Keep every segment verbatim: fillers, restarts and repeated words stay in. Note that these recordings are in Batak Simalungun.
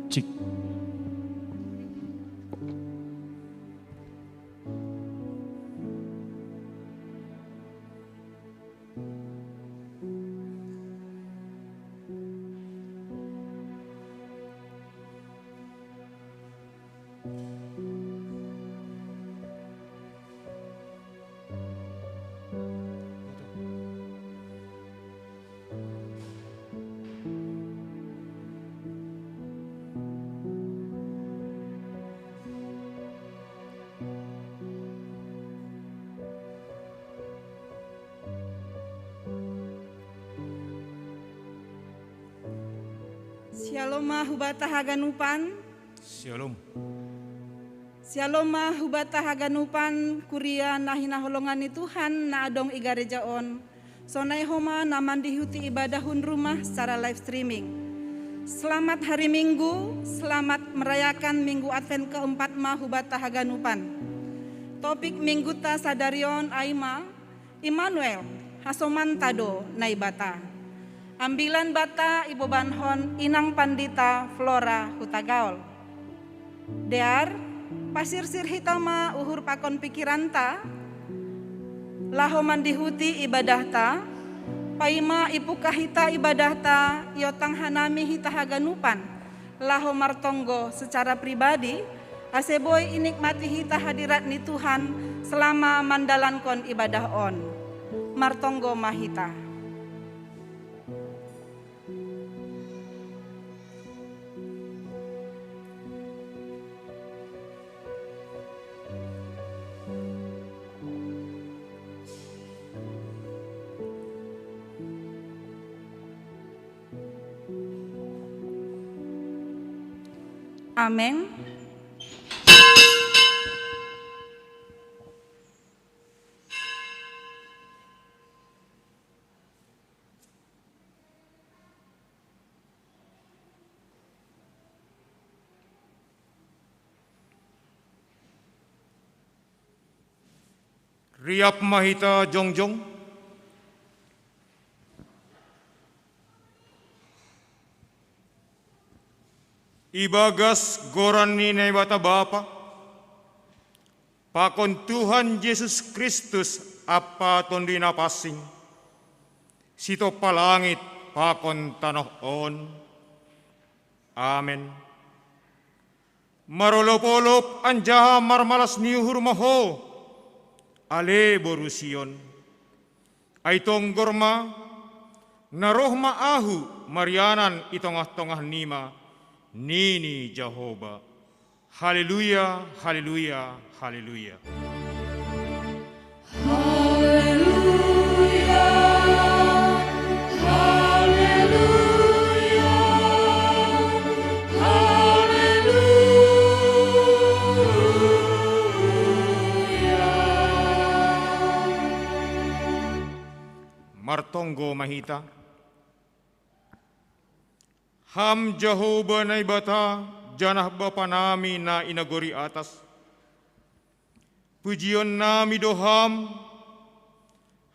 Cik. Syalom ma hubata haganupan. Syalom. Syalom ma hubata haganupan, kuria na hinaholongan ni Tuhan na adong i gareja on. Sonai homa na mandihuti ibadahon rumah secara live streaming. Selamat hari Minggu, selamat merayakan Minggu Advent keempat ma hubata haganupan. Topik Mingguta sadari on ai ma, Immanuel, hasomanta do Naibata. Ambilan banta ibobankon inang pandita Flora Hutagaol. Dear, pasirsir hita ma uhur pakon pikiranta, laho mandihuti ibadahta, paima ipungkah hita ibadahta, iotang hanami hita haganupan, laho martonggo secara pribadi, ase boi inikmati hita hadirat ni Tuhan selama mandalankon ibadah on. Martonggo ma hita. Amen. Riap ma hita jongjong. Ibagas goran ni Naibata Bapa, pakon Tuhan Jesus Kristus ampa Tonduy Napansing, sitompa langit pakon tanoh on. Amen. Marolopolop anjaha marmalas ni uhur ma ho, ale boru Sion. Ai tonggor ma, na roh ma Ahu marianan i tongah-tongah nima, nini Jahowa. Haleluya, haleluya, haleluya. Haleluya, haleluya, haleluya. Martonggo ma hita. Ham Jahowa Naibata, janah Bapa nami na i nagori atas. Pujion nami do Ham,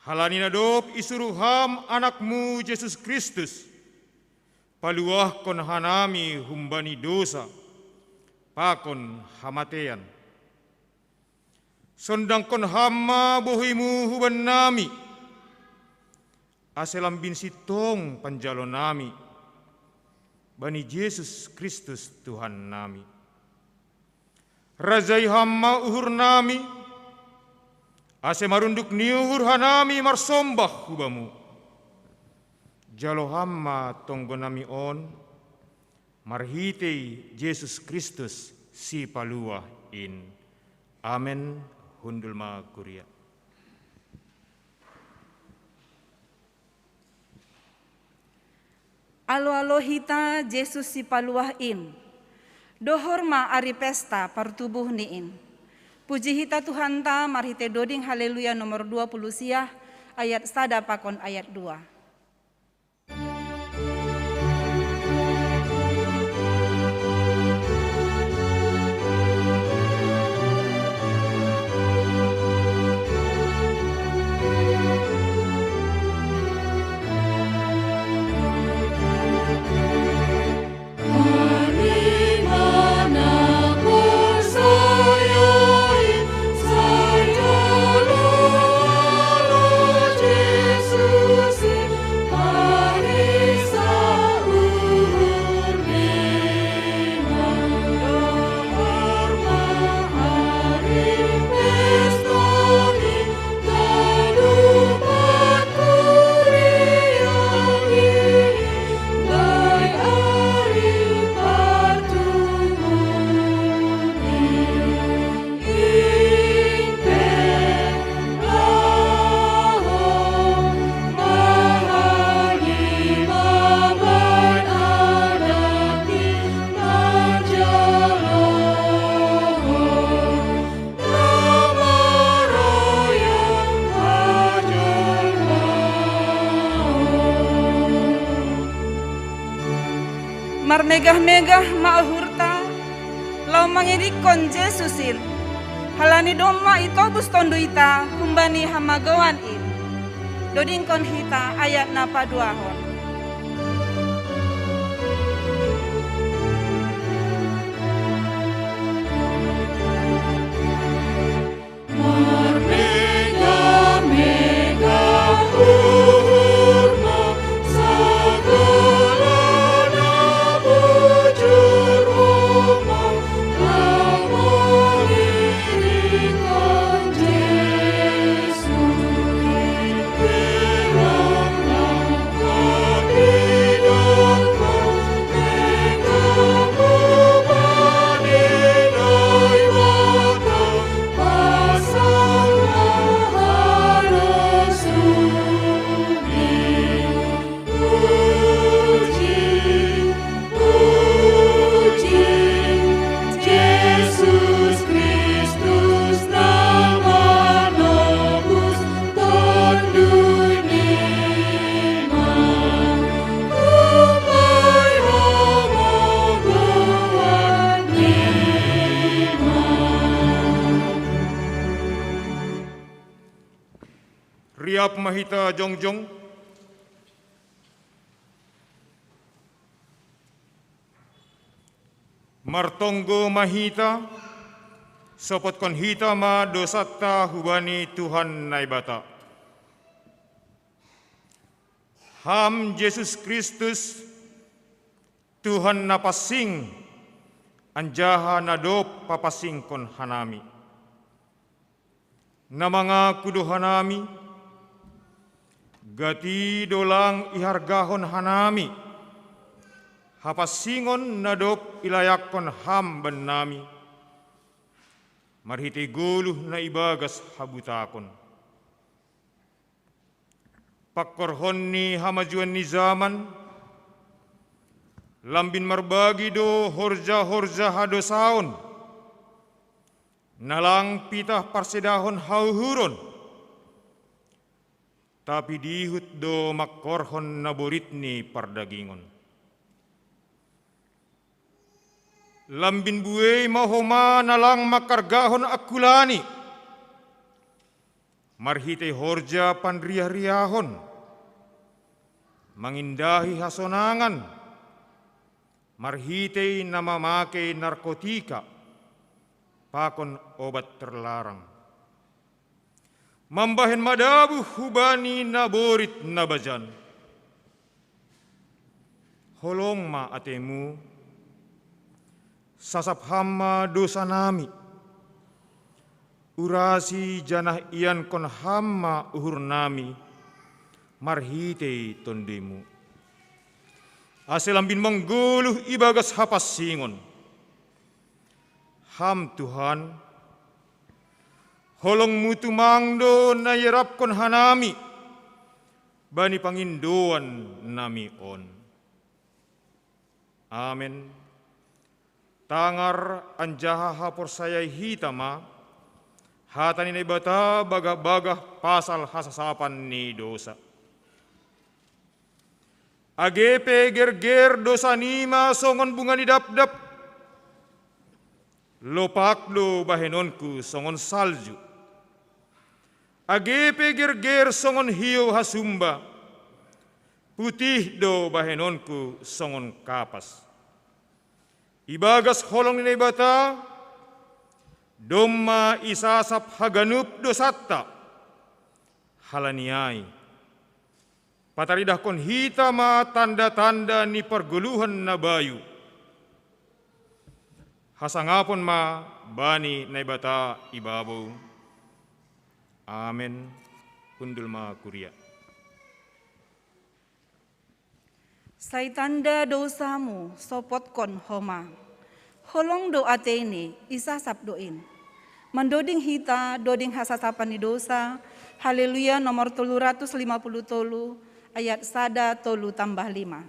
halani na dob isuruh Ham Anak-Mu Jesus Kristus, paluahkon hanami humbani dosa pakon hamatean. Sondangkon Ham ma bohi-Mu hubannami, ase lambin sintong panjalo nami bani Jesus Kristus Tuhan nami. Rajai Ham ma uhur nami, ase marunduk ni uhur hanami marsombah hu Bamu. Jalo Ham ma tonggo nami on, marhitei Jesus Kristus Sipaluah in. Amen. Hundul ma kuria. Alo-alo hita Jesus Sipaluah in. Dohor ma ari pesta partubuhni in. Puji hita Tuhanta marhitei doding Haleluya nomor dua puluh sia, ayat sada pakon ayat dua. Megah-megah ma uhurta, laho mangiringkon Jesusin, halani domma itobus tonduita humbani hamagoan in. Dodingkon hita ayat na paduahon. Riap ma hita jongjong. Martonggo ma hita, sopotkon hita ma dosanta hubani Tuhan Naibata. Ham Jesus Kristus, Tuhan na pansing, anjaha na dob papansingkon hanami. Na mangaku do hanami, gati do lang ihargahon hanami hapansingon na dob ilayakkon Ham bannami, marhitei goluh na ibagas habutakon. Pangkorhon ni hamajuon ni jaman, lambin marbagi do horja-horja hadosaon, na lang pitah parsedahon hauhuron, tapi dihut do mangkorhon naborit ni pardagingon. Lambin buei ma homa na lang mangkargahon angkulani, marhitei horja panriah-riahon, mangindahi hasonangan, marhitei na mamakei narkotika pakon obat terlarang, mambahen madabuh hubani naborit na bajan. Holong ma atemu, sasap Ham ma dosanami, urasi janah iankon Ham ma uhurnami marhitei Tonduimu, ase lambin manggoluh ibagas hapansingon. Ham Tuhan, holong-Mu tumang do na ierapkon hanami bani pangindoan nami on. Amen. Tangar anjaha haporsayai hita ma hata ni Naibata bagah-bagah pasal hasasapan ni dosa. Age pe gerger dosanima songon bunga ni dapdap, lopak do bahenonku songon salju. Age pe gerger songon hiou hasumba, putih do bahenonku songon kapas. Ibagas holong ni Naibata, domma isasap haganup dosanta. Halani ai, pataridahkon hita ma tanda-tanda ni pargoluhan na bayu. Hasangapon ma bani Naibata i babou. Amen. Hundul ma kuria. Sai tanda dousamu sopotkon homa. Holong do ateini, isasap do in. Mandoding hita doding hasasapan ni dousa. Haleluya, nomor tolu ratus lima puluh tolu, ayat sada tolu tambah lima.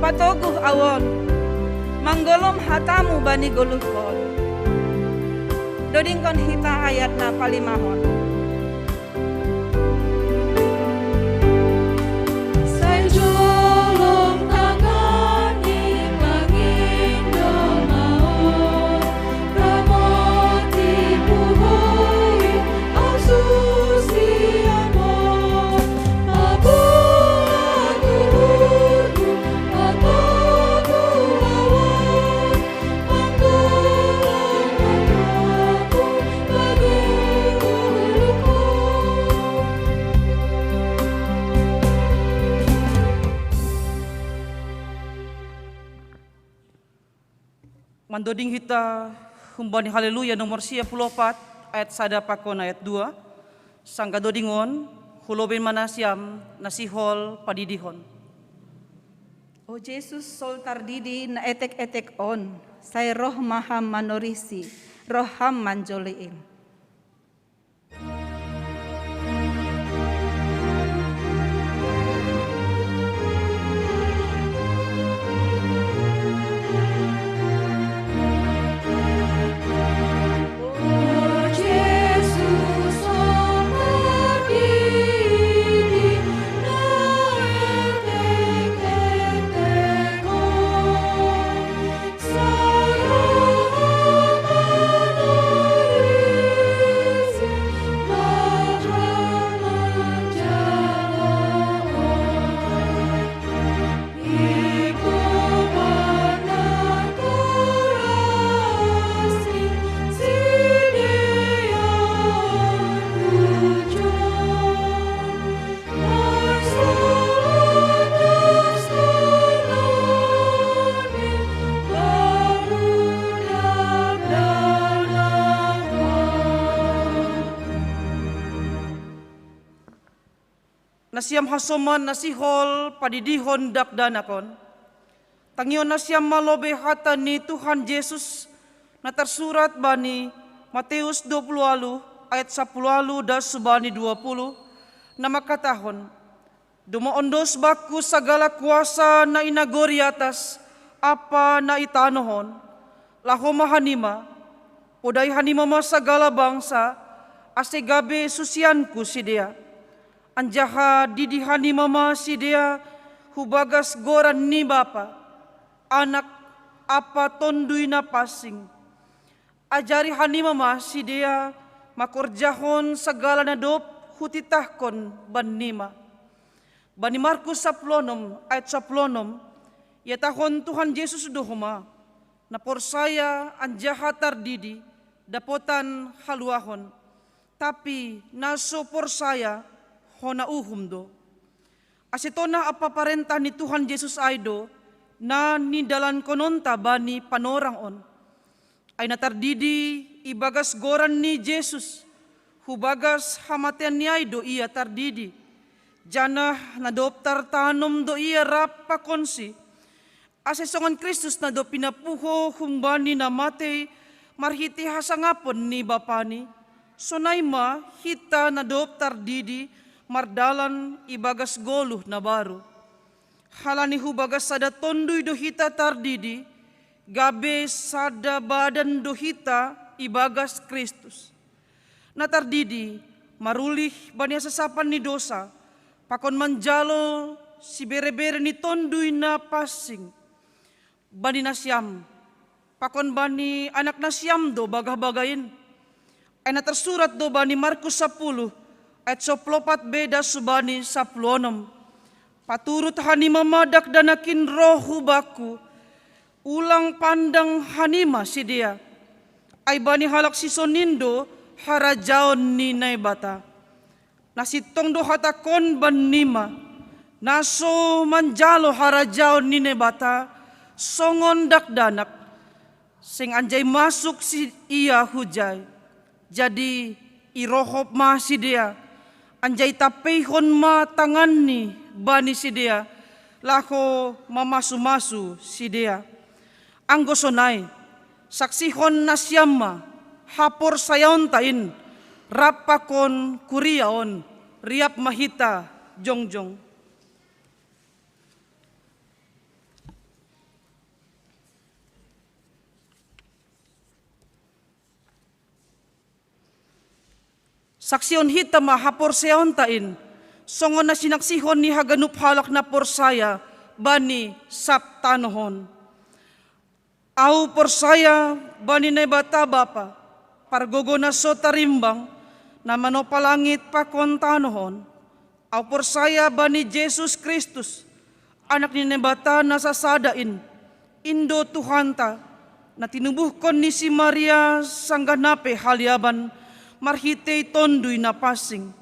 Patoguh awon, manggolom hatamu bani goluhkon. Dodingkon hita ayat na palimahon. Mandoding hita humbani Haleluya nomor sia puluh opat, ayat sada pakon ayat dua. Sangga dodingon, huloben ma nasiam na sihol padidihon. O Jesus, sol tardidi na etek-etek on, sai roh ma Ham manorisi, roh Ham manjoliin. Nasiam hasoman na sihol padidihon dakdanakon. Tangion nasiam ma lobei hata ni Tuhan Jesus na tarsurat bani Mateus dua puluh walu ayat sapuluh walu das subani dua puluh, na mangkatahon: Domma ondos bakku sagala kuasa na i nagori atas ampa na i tanoh on. Laho ma hanima, podai hanima ma sagala bangsa, ase gabe susianku sidea. Anjaha didi hanima ma sidea hu bagas goran ni Bapa, Anak, ampa Tonduy Napansing. Ajari hanima ma sidea mangkorjahon sagala na dob hutitahkon bannima. Bani Markus sapuluh onom ayat sapuluh onom, ihatahon Tuhan Jesus do homa: Na porsaya anjaha tardidi dapotan haluahon, tapi na so porsaya hona uhum do. Ase tonah ampa parentah ni Tuhan Jesus ai do na nidalankononta bani panorang on. Ai na tardidi ibagas goran ni Jesus, hu bagas hamateanni ai do ia tardidi, janah na dob tartanom do ia rap pakonsi, ase songon Kristus na dob pinapuho humbani na matei marhitei hasangapon ni Bapani, sonai ma hita na dob tardidi mardalan ibagas goluh na baru. Halani hu bagas sada Tonduy do hita tardidi, gabe sada badan do hita ibagas Kristus. Na tardidi marulih bani hasasapan ni dosa, pakon manjalo siberebere ni Tonduy Napansing. Bani nasiam, pakon bani anak nasiam do bagah-bagah in. Ai na tarsurat do bani Markus sapuluh ayat sapuluh opat be das subani sapuluh onom: Paturut hanima ma dakdanak in roh hu bakku, ulang pandang hanima sidea. Ai bani halak sison in do harajaon ni Naibata. Na sintong do hatangkon bannima: Na so manjalo harajaon ni Naibata songon dakdanak, seng anjai masuk si ia hujai. Jadi irohop ma sidea, anjai tampeihon ma tanganni bani sidea, laho mamasu-masu sidea. Anggo sonai, saksihon nasiam ma haporsayaonta in rap pakon kuria on. Riap ma hita jongjong. Taksihon hita ma haporsayaonta in, songon na sinaksihon ni haganup halak na porsaya bani sab tanoh on. Ahu porsaya bani Naibata Bapa, pargogo na so tarimbang, na manopa langit pakon tanoh on. Ahu porsaya bani Jesus Kristus, Anak ni Naibata na sasada in, in do Tuhanta, na tinubuhkon ni si Maria sanggah na pe haliaban marhitei Tonduy Napansing,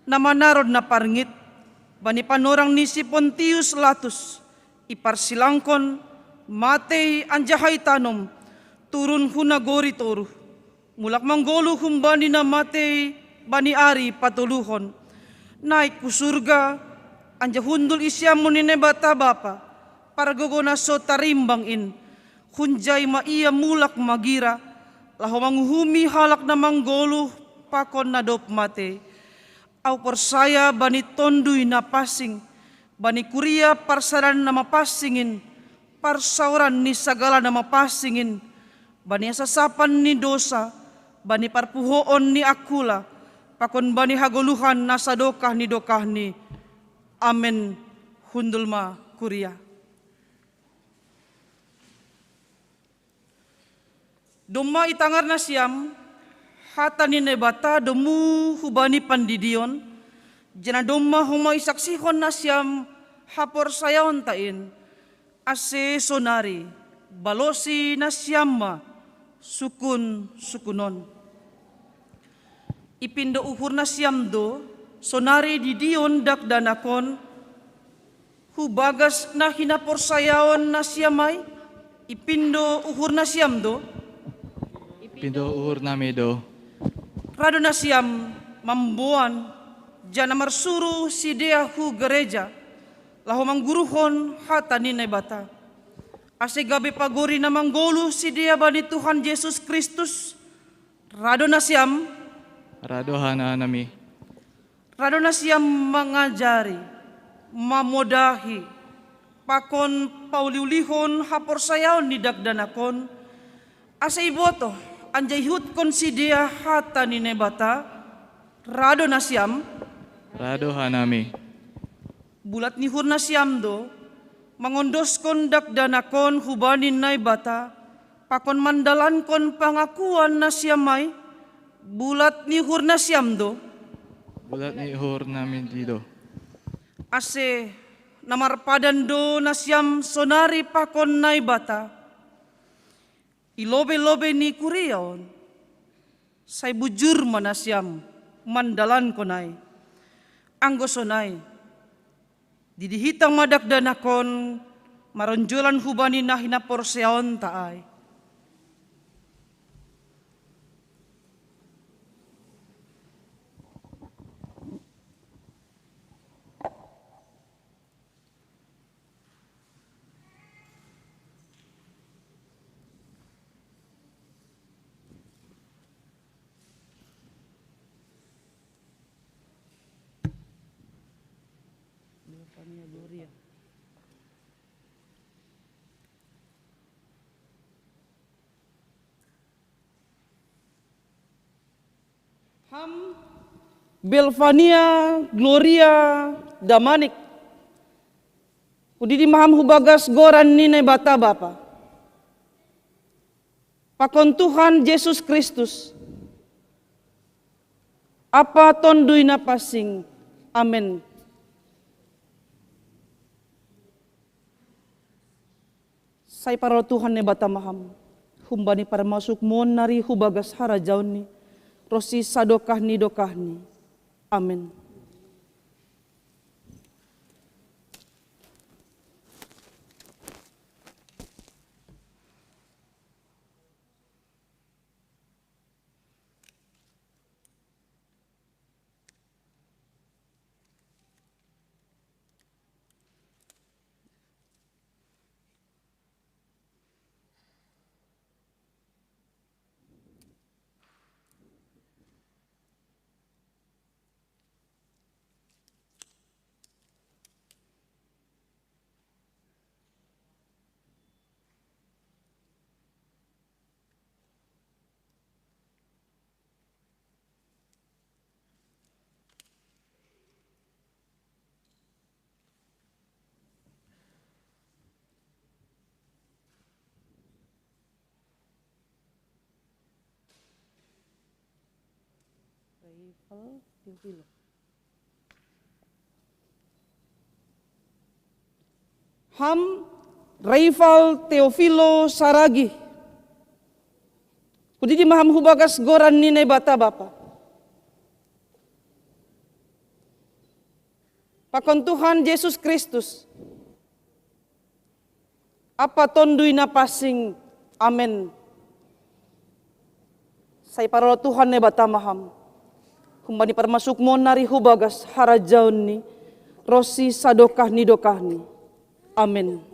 na manaron na parngit bani panorang ni si Pontius Latus, iparsilangkon, matei anjaha itanom, turun hu nagori toruh, mulak manggoluh humbani na matei bani ari patoluhon, naik hu surga, anjaha hundul i siamun ni Naibata Bapa, pargogo na so tarimbang in. Hunjai ma ia mulak magira, laho manguhumi halak na manggoluh pakon na dob matei. Ahu porsaya bani Tonduy Napansing, bani kuria parsadaan na mapansing in, parsaoran ni sagala na mapansing in, bani hasasapan ni dosa, bani parpuhoon ni angkula, pakon bani hagoluhan na sadokah ni dokahni. Amen. Hundul ma kuria. Domma itangar nasiam hata ni Naibata domu hubani pandidion, janah domma homa isaksihon nasiam haporsayaonta in, ase sonari balosi nasiam ma sungkun-sungkun on. Ipindo uhur nasiam do sonari didion dakdanak on, hu bagas na hinaporsayaon nasiam ai? Ipindo uhur nasiam do? Ipindo uhur nami do. Ra do nasiam mamboan, janah marsuru sidea hu gareja, laho mangguruhon hata ni Naibata, ase gabe pagori na manggoluh sidea bani Tuhan Jesus Kristus. Ra do nasiam? Ra do hanami. Ra do nasiam mangajari, mamodahi, pakon pauliulihon haporsayaon ni dakdanak on, ase ibotoh anjaha iihuthon sidea hata ni Naibata? Ra do nasiam? Ra do hanami. Bulat ni uhur nasiam do mangondoskon dakdanak on hubani Naibata, pakon mandalankon pangakuan nasiam ai? Bulat ni uhur nasiam do? Bulat ni uhur nami do. Ase na marpadan do nasiam sonari pakon Naibata i lobei-lobei ni kuria on, sai bujur ma nasiam mandalankon ai. Anggo sonai, didi hita ma dakdanak on maronjolan hubani na hinaporsayaonta ai. Ham Belvania Gloria Damanik, hudidi ma ham hu bagas goran ni Naibata Bapa, pakon Tuhan Jesus Kristus, Ampa Tonduy Napansing. Amen. Sai paroro Tuhan Naibata ma ham, humbani parmasukmon nari hu bagas harajaonNi, ronsi sadokah ni dokahni. Amen. Teofilo. Ham Raifal Teofilo Saragi. Hudidi ma ham hu bagas goran ni Naibata Bapa. Pakon Tuhan Jesus Kristus, ampa Tonduy Napansing. Amen. Sai paroro Tuhan Naibata ma ham. Humbani parmasukmon nari hu bagas harajaonNi, ronsi sadokah ni dokahni. Amen.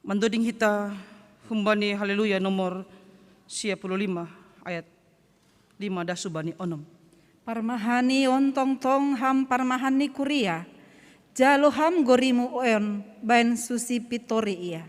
Mandoding hita humbani Haleluya nomor sia puluh lima, ayat lima das hubani onom. Parmahan i on tongtong ham parmahan ni kuria, jalo ham gorimu on baen susi pintori ia.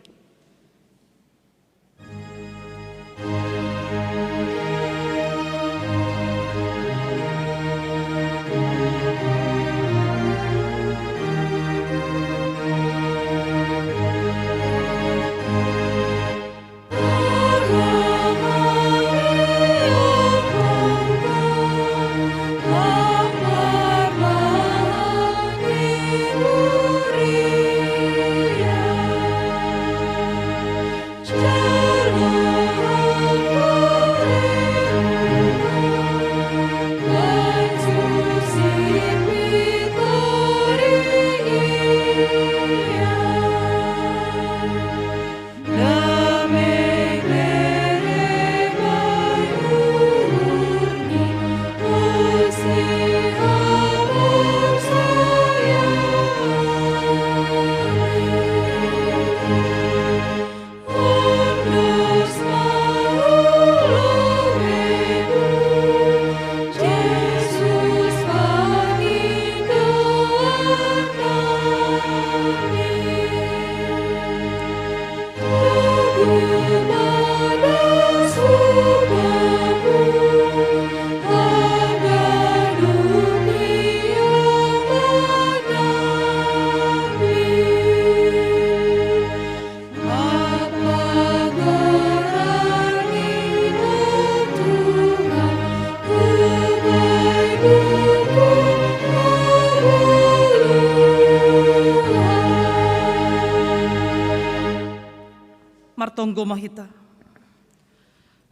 Martonggo ma hita.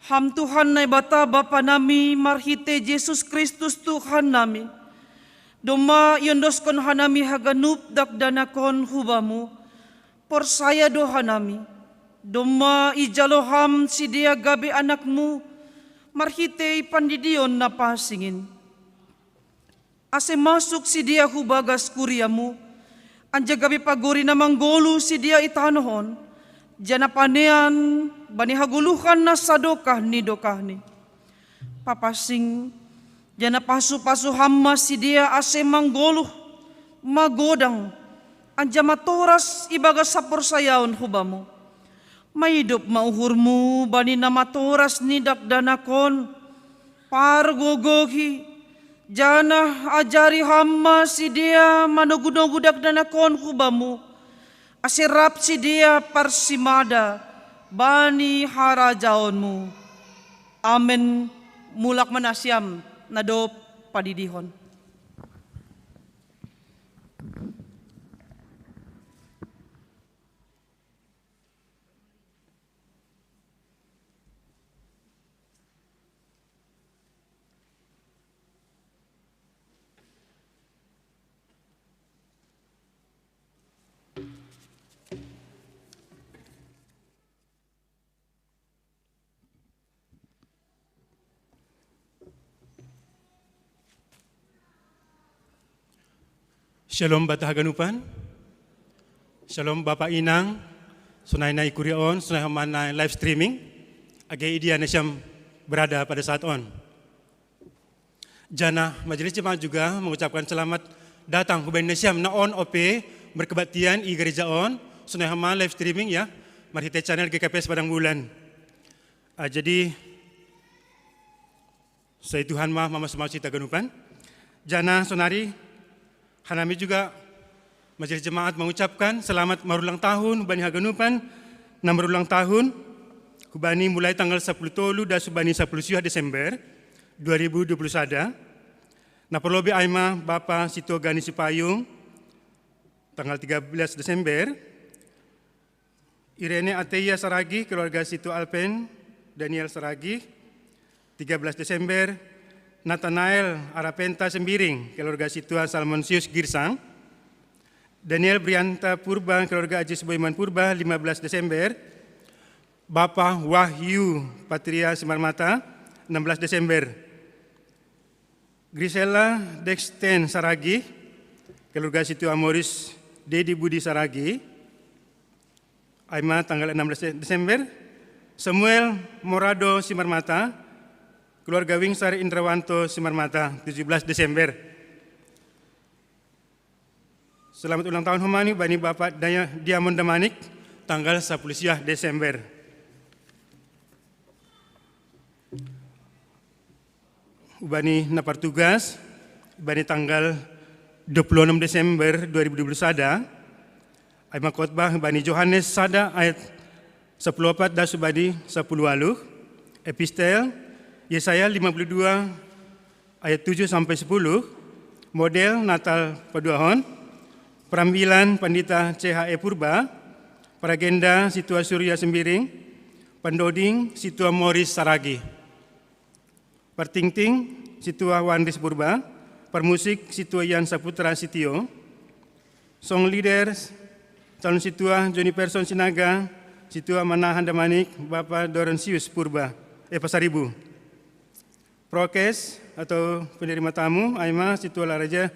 Ham Tuhan Naibata Bapa nami, marhitei Jesus Kristus Tuhan nami, domma iondoskon hanami haganup dakdanak on hu Bamu, porsaya do hanami, domma ijalo Ham sidea gabe anakMu, marhitei pandidion na pansing in. Ase masuk sidea hu bagas kuriaMu, anjaha gabe pagori na manggoluh sidea i tanoh on, janah panean bani hagoluhan na sadokah ni dokahni. Papansing, janah pasu-pasu Ham ma sidea ase manggoluh, magodang, anjaha matoras ibagas haporsayaon hu Bamu. Maidop ma uhurMu bani na matoras ni dakdanak on, pargogohi, janah ajari Ham ma sidea manogu-nogu dakdanak on hu Bamu, ase rap sidea parsimada bani harajaonMu. Amen. Mulak ma nasiam na dob padidihon. Shalom banta haganupan. Shalom Bapa Inang, sonai na i kuria on, sonai homa na live streaming, age idia nasiam berada pada saat on. Janah majelis jemaat juga mengucapkan selamat datang hubaen nasiam na on ope berkebaktian i gereja on, sonai homa live streaming ya, marhitei channel G K P S Padang Bulan. Ah, jadi, Sai Tuhan ma mamasumau hita haganupan. Jana sonari hanami juga Majelis Jemaat mengucapkan selamat marulang tahun bani haganupan. Na marulang tahun hubani mulai tanggal sapuluh tolu das hubani sapuluh siuh Desember dua ribu dua puluh sada. Na parlobi ai ma Bapa Sito Gani Sipayung, tanggal tiga belas Desember. Irene Ateia Saragi, keluarga Sito Alpen Daniel Saragi, tiga belas Desember. Nathanael Arapenta Sembiring, keluarga Sito Salmonsius Girsang. Daniel Brianta Purba, keluarga Aji Suboiman Purba, lima belas Desember. Bapa Wahyu Patria Simarmata, enam belas Desember. Grisela Dexten Saragi, keluarga Sito Amoris Dedi Budi Saragi, ai ma tanggal enam belas Desember. Samuel Morado Simarmata, keluarga Wingsar Indrawanto Simarmata, tujuh belas Desember. Selamat ulang tahun hubani bapa Daya-, Diamond Damanik, tanggal sapuluh siuh Desember. Hubani na partugas, hubani tanggal dua puluh enam Desember dua ribu dua puluh sada, ai ma khotbah hubani Johanes sada ayat sapuluh opat das hubani sapuluh waluh, epistel Yesaya lima puluh dua ayat tujuh sampai sepuluh, model Natal paduahon, parambilan Pandita C H E Purba, paragenda Situa Surya Sembiring, pandoding Situa Moris Saragi. Partingting, Situa Wandris Purba, parmusik, Situa Ian Saputra Sitio, song leaders, calon Situa Johnny Person Sinaga, Situa Manahan Damanik, Bapa Dorensius Purba, eh, Pasaribu. Prokes atau penerima tamu, ai ma Situa Laraja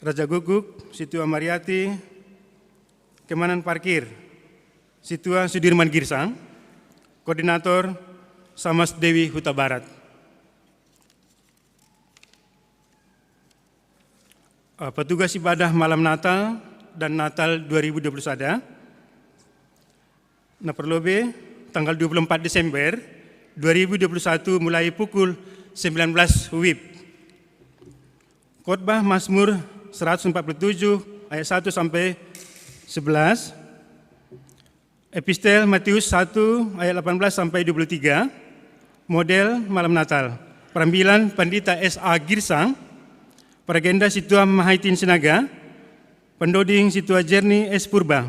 Raja Guguk, Situa Mariati, Kemanan Parkir, Situa Sudirman Girsang, Koordinator Samas Dewi Huta Barat. Eh, petugas ibadah malam Natal dan Natal dua ribu dua puluh sada. Na parlobi tanggal dua puluh empat Desember dua ribu dua puluh satu mulai pukul sembilan belas wib. Khotbah Mazmur seratus empat puluh tujuh ayat satu sampai sebelas. Epistel Matius satu ayat delapan belas sampai dua puluh tiga. Model malam Natal. Parambilan Pandita S A Girsang. Paragenda Situa Mahaitin Sinaga. Pandoding Situa Jerni S Purba.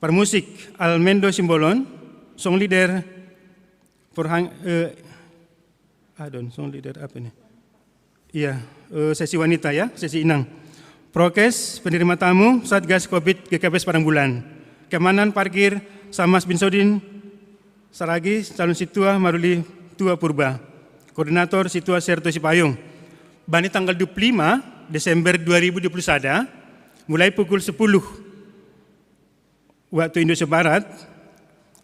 Parmusik Almendo Simbolon. Song leader Purhang, eh, adon, song leader apa ini? Iya, eh, sesi wanita ya, sesi inang. Prokes, penerima tamu, Satgas Covid G K P S Padang Bulan. Keamanan parkir, Samas Bin Sodin Saragi, calon Situa Maruli Tua Purba. Koordinator Situa Serto Sipayung. Bani tanggal dua puluh lima Desember dua ribu dua puluh sada, mulai pukul sepuluh waktu Indonesia Barat,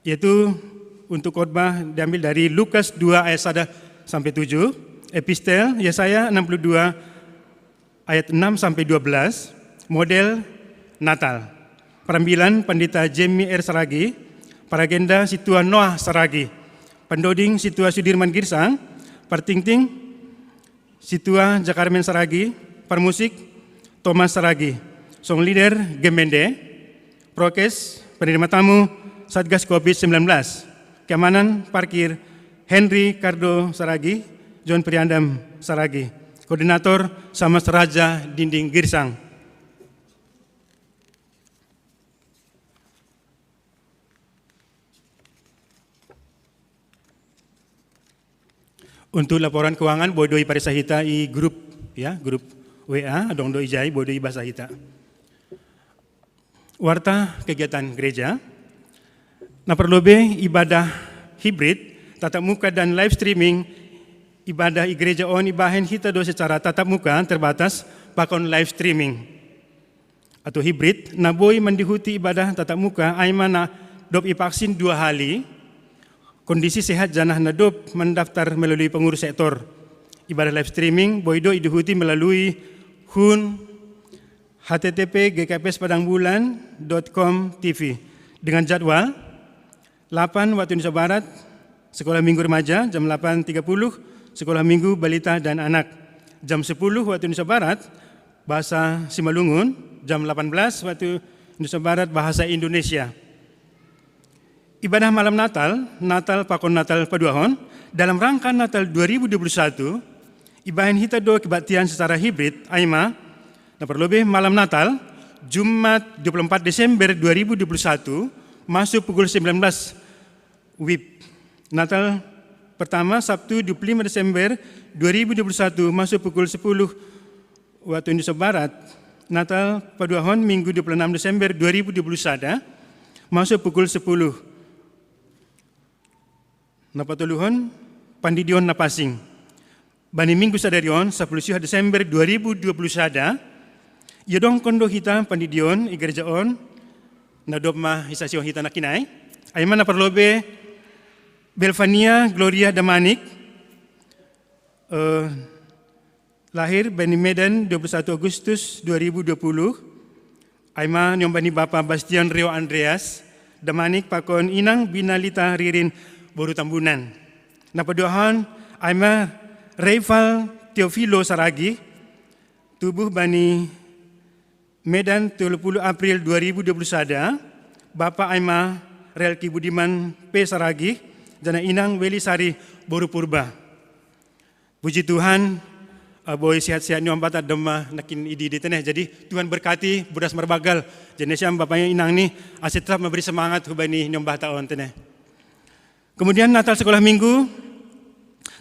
yaitu untuk khotbah diambil dari Lukas dua ayat sada sampai tujuh, epistel Yesaya enam puluh dua ayat enam sampai dua belas, model Natal. Parambilan Pandita Jemmy R Saragi, paragenda Situa Noah Saragi, pandoding Situa Sudirman Girsang, partingting Situa Jakarmen Saragi, parmusik Thomas Saragi, song leader Gemende, prokes, penerima tamu Satgas Covid sembilan belas, keamanan parkir Henry Cardo Saragi, John Priandam Saragi, koordinator Samas Raja Dinding Girsang. Untuk laporan keuangan, boi do iparisa hita i grup, ya, grup W A, adong do ijai, boi do ibasa hita. Warta kegiatan gereja. Na parlobi ibadah hibrid, tatap muka dan live streaming ibadah i gereja on ibahen hita do secara tatap muka terbatas pakon live streaming atau hibrid, na boi mandihuti ibadah tatap muka ai ma na dob ipaksin dua hali, kondisi sehat janah na dob mandaftar melalui pengurus sektor. Ibadah live streaming boi do idihuti melalui hun H T T P G K P S Padang Bulan dot com T V dengan jadwal delapan waktu Indonesia Barat, Sekolah Minggu Remaja jam delapan tiga puluh, Sekolah Minggu Balita dan Anak. Jam sepuluh waktu Indonesia Barat, Bahasa Simalungun, jam delapan belas waktu Indonesia Barat, Bahasa Indonesia. Ibadah malam Natal, Natal pakon Natal paduahon, dalam rangka Natal dua ribu dua puluh satu, ibaen hita do kebaktian secara hibrid, aima, na parlobei malam Natal, Jumat dua puluh empat Desember dua ribu dua puluh satu, masuk pukul sembilan belas wib. Natal pertama, Sabtu dua puluh lima Desember dua ribu dua puluh satu, masuk pukul sepuluh waktu Indonesia Barat. Natal paduahon, Minggu dua puluh enam Desember dua ribu dua puluh satu, masuk pukul sepuluh. Na patoluhon, pandidion na pansing. Bani minggu sadari on, sapuluh siuh Desember dua ribu dua puluh satu, iadongkon do hita pandidion i gereja on, na domma isasihon hita nakkin ai. Aima na parlobei Belvania Gloria Damanik, eh, lahir bani Medan dua puluh satu Agustus dua ribu dua puluh. Aima niombah ni bapa Bastian Rio Andreas Damanik pakon inang Binalita Ririn boru Tambunan. Na paduahon, aima Reifal Teofilo Saragih, tubuh bani Medan tolu puluh April dua ribu dua puluh satu, bapa aima Relki Budiman P Saragih, janah inang Weli Sari boru Purba. Puji Tuhan, eh, boi sehat-sehat niombah ta domma nakkin idi-idi tene. Jadi Tuhan berkati Budas Marbagal. Jadi siam bapa inang ni, ase tetap memberi semangat hubani niombah ta on tene. Kemudian Natal Sekolah Minggu.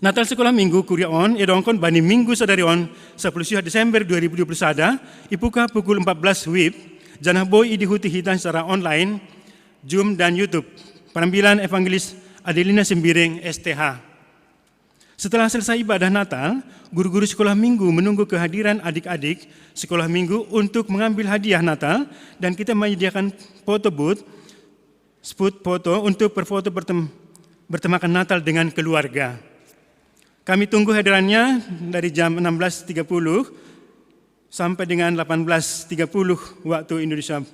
Natal Sekolah Minggu kuria on iadongkon bani minggu sadari on, sapuluh siuh Desember dua ribu dua puluh satu, ipuka pukul empat belas wib, janah boi idihuti hita secara online, Zoom dan YouTube. Penampilan Evangelis Adelina Sembiring, S T H. Setelah selesai ibadah Natal, guru-guru sekolah minggu menunggu kehadiran adik-adik sekolah minggu untuk mengambil hadiah Natal, dan kita menyediakan foto booth, spot foto untuk berfoto bertem-, bertemakan Natal dengan keluarga. Kami tunggu hadirannya dari jam enam belas tiga puluh sampai dengan delapan belas tiga puluh waktu Indonesia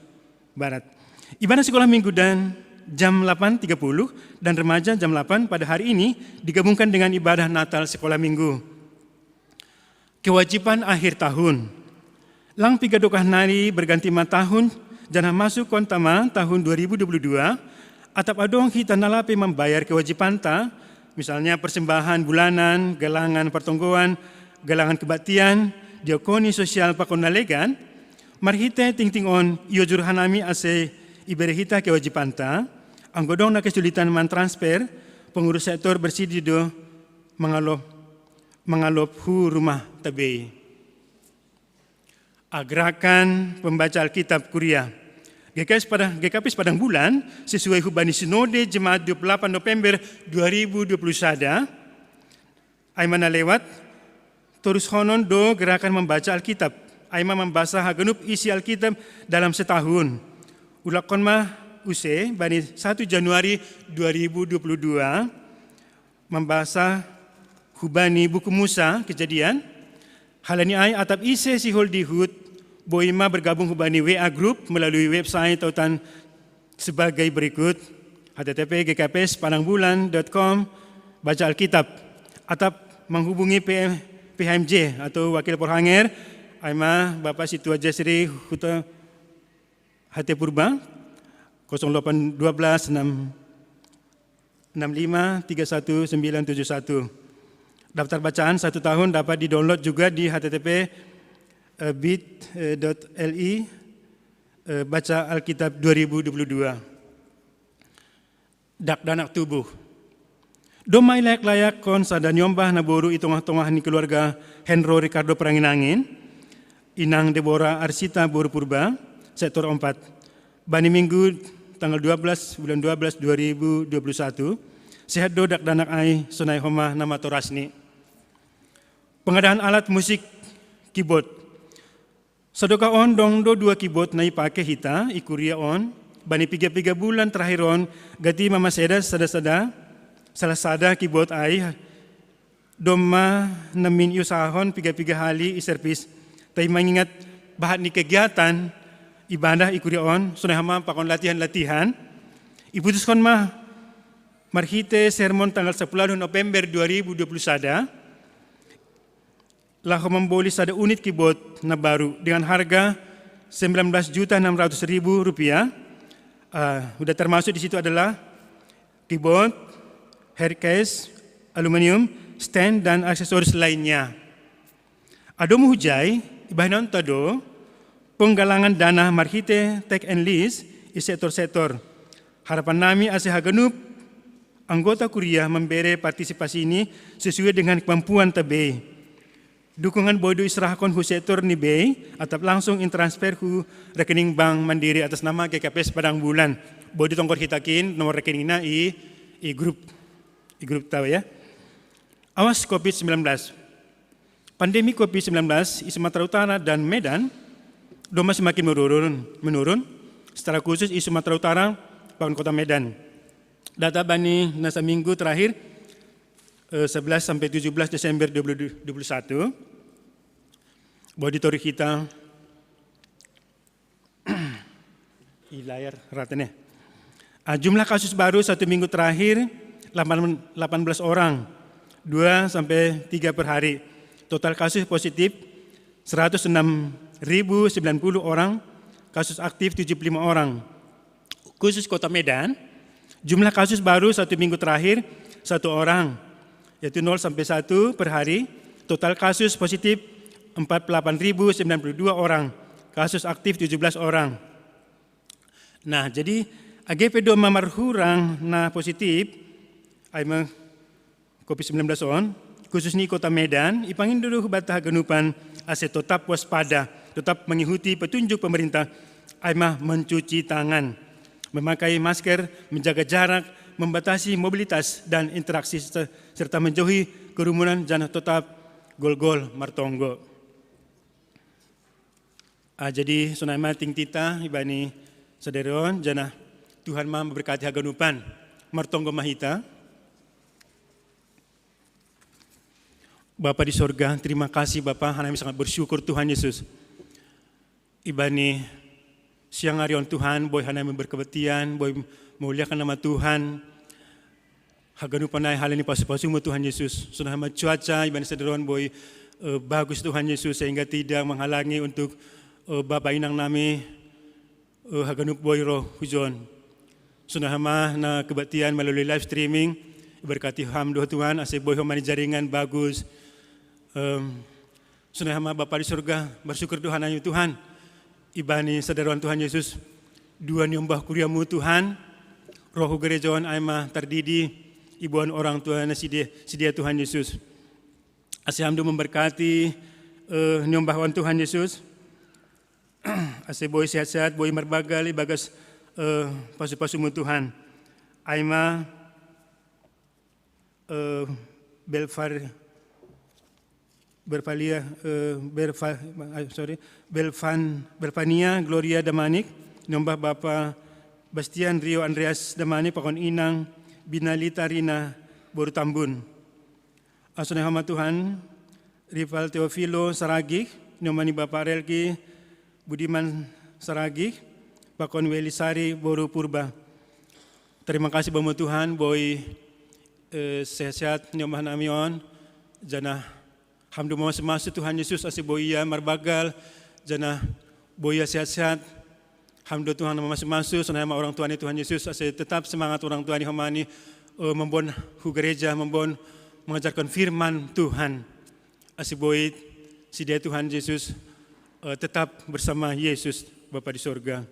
Barat. Ibadah sekolah minggu dan jam delapan tiga puluh dan remaja jam delapan pada hari ini digabungkan dengan ibadah Natal sekolah minggu. Kewajiban akhir tahun. Lang piga dokah nari berganti ma tahun, janah masuk konta ma tahun dua ribu dua puluh dua, atap adong hita na lape mambayar kewajibanta, misalnya persembahan bulanan, galangan partonggoan, galangan kebaktian, diakoni sosial pakon na legan, marhite tingting on iojur hanami ase ibere hita kewajibanta, anggo adong na kesulitan mantransfer, pengurus sektor bersedia do mangalop, mangalop hu rumah ta bei. A, gerakan pembaca Alkitab kuria. G K S Padang, G K P S Padang Bulan, sesuai hubani Sinode Jemaat dua puluh delapan November dua ribu dua puluh satu, aima na lewat, torushonon do gerakan membaca Alkitab. Aima mambasa haganup isi Alkitab dalam setahun. Ulakkon ma use bani satu Januari dua ribu dua puluh dua, mambasa hubani buku Musa, Kejadian. Halani ai atap ise sihol dihut, boi ma bergabung hubani W A group melalui website tautan sebagai berikut: H T T P G K P S padangbulan dot com, baca Alkitab. Atap menghubungi P M, P H M J atau wakil porhanger, aima Bapak Situa Jesri Huta H T Purba, kosong delapan dua belas enam enam lima tiga satu sembilan tujuh satu. Daftar bacaan satu tahun dapat di-download juga di H T T P, eh, bit, eh, dot L I, eh, Baca Alkitab dua ribu dua puluh dua. Dakdanak tubuh. Domma ilayak-layakkon sada niombah na boru i tongah-tongah ni keluarga Henro Ricardo Peranginangin, inang Deborah Arsita boru Purba, sektor empat. Bani Minggu tanggal dua belas bulan dua belas dua ribu dua puluh satu, sehat do dakdanak ai sonai homa na matorasni. Pengadaan alat musik keyboard. Sadokah on dong do dua keyboard na ipake hita i kuria on, bani piga-piga bulan terakhir on, gati ma maseda sada-sada, salah sada keyboard ai, domma namin iusahahon piga-piga hali i servis. Tapi mangingat bahat ni kegiatan ibadah i kuria on, sonai homa pakon latihan-latihan, iputuskon ma Marhite sermon tanggal sepuluh November dua ribu dua puluh sada, laho mamboli sada unit keyboard na baru dengan harga sembilan belas juta enam ratus ribu rupiah. Uh, udah termasuk di situ adalah keyboard, hair case, aluminium, stand, dan aksesoris lainnya. Ado muhujai, ibahinon tado, penggalangan dana marhite take and lease i sektor-sektor. Harapan nami ase haganup anggota kuria membere partisipasi ini sesuai dengan kemampuan tabei. Dukungan boi do iserahkon hu sektor ni bei atap langsung intransfer hu rekening Bank Mandiri atas nama G K P S Padang Bulan. Boi do tongkor hitakin nomor rekening na i, i grup, i grup tau ya. Awas covid sembilan belas. Pandemi covid sembilan belas i Sumatera Utara dan Medan domma semakin menurun, menurun secara khusus i Sumatera Utara pakon kota Medan. Data bani na saminggu terakhir eh, sebelas sampai tujuh belas Desember dua ribu dua puluh satu. Boi do tori hita i layar rata ne. Ah, jumlah kasus baru satu minggu terakhir delapan, delapan belas orang, dua sampai tiga per hari. Total kasus positif seratus enam ribu sembilan puluh orang, kasus aktif tujuh puluh lima orang. Khusus kota Medan, jumlah kasus baru satu minggu terakhir satu orang, yaitu nol sampai satu per hari. Total kasus positif empat puluh delapan ribu sembilan puluh dua orang, kasus aktif tujuh belas orang. Nah, jadi age pe domma marhurang na positif, ai ma covid sembilan belas on, khusus ni kota Medan, ipangindo do hubata haganupan ase tetap waspada, tetap mengikuti petunjuk pemerintah, ai ma mencuci tangan, memakai masker, menjaga jarak, membatasi mobilitas dan interaksi, serta menjauhi kerumunan, janah tetap golgol martonggo. Ah, jadi sonai ma tingtita ibani sadari on, janah Tuhan ma memberkati haganupan. Martonggo ma hita. Bapa di sorga, terima kasih Bapa, hanami sangat bersyukur Tuhan Yesus. Ibani siang ari on Tuhan, boi hanami berkebaktian, boi memuliakan nama Tuhan. Haganupan nai hali ni pasu-pasumu Tuhan Yesus. Sonai ma cuaca ibani sadari on boi eh, bagus Tuhan Yesus, sehingga tidak menghalangi untuk eh, Bapa Inang nami eh, haganup boi ro hujon. Sonai ma na kebaktian melalui live streaming, iberkati ham doh Tuhan, ase boi ho ma ni jaringan bagus. Em, sonai ma Bapa di sorga, bersyukur doh hanami Tuhan. Ibani sadari on Tuhan Yesus, dua niombah kuriamu Tuhan, roh hu gereja on ai ma tardidi, iboan orang tua na sidia, sidia Tuhan Yesus. Ase ham do memberkati eh, niombah on Tuhan Yesus. Ase boi sehat-sehat, boi marbagal ibagas eh, pasu-pasumu Tuhan. Ai ma eh, Belfar, Berfalia, eh, Berfa, ah, sorry, Belfan, Belfania Gloria Damanik, niombah Bapa Bastian Rio Andreas Damanik, pakon Inang Binalita Rina boru Tambun. Sonai ho ma Tuhan, Rival Teofilo Saragih, niombah ni Bapa Relki Budiman Saragih, pakon Welisari boru Purba. Terima kasih bamu Tuhan, boi eh, sehat-sehat niombah nami on, janah ham do mamasu-masu Tuhan Yesus ase boi ia marbagal, janah boi ia sehat-sehat. Ham do Tuhan mamasu-masu, sonai ma orang tua ni Tuhan Yesus, ase tetap semangat orang tua ni ho ma ni eh, memboan hu gereja, memboan mengajarkan firman Tuhan. Ase boi sidia Tuhan Yesus eh, tetap bersama Yesus Bapa di sorga.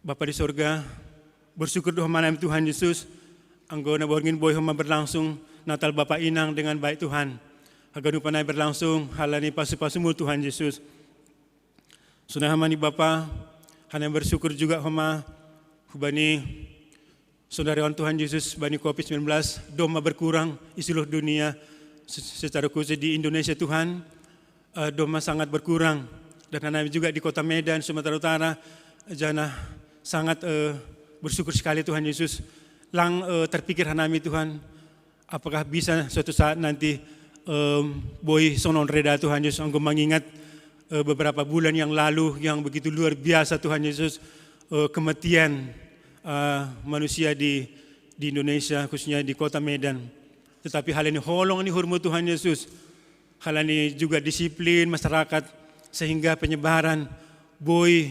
Bapa di sorga, bersyukur doh ma nami Tuhan Yesus, anggo na borngin boi ho ma berlangsung Natal Bapa Inang dengan baik Tuhan. Haganupan nai berlangsung hali ni pasu-pasumu Tuhan Yesus. Sonai ho ma ni Bapa, hanami bersyukur juga ho ma hubani sonari on Tuhan Yesus bani covid sembilan belas domma berkurang di seluruh dunia, se- secara khusus di Indonesia Tuhan, eh, domma sangat berkurang. Dan hanami juga di kota Medan, Sumatera Utara, janah sangat eh, bersyukur sekali Tuhan Yesus. Lang eh, terpikir hanami Tuhan, apakah bisa suatu saat nanti em, boi songon on reda Tuhan Yesus, anggo mengingat eh, beberapa bulan yang lalu yang begitu luar biasa Tuhan Yesus, eh, kematian eh, manusia di di Indonesia, khususnya di kota Medan. Tetapi hal ini holong ni hurmu Tuhan Yesus. Hal ini juga disiplin masyarakat sehingga penyebaran boi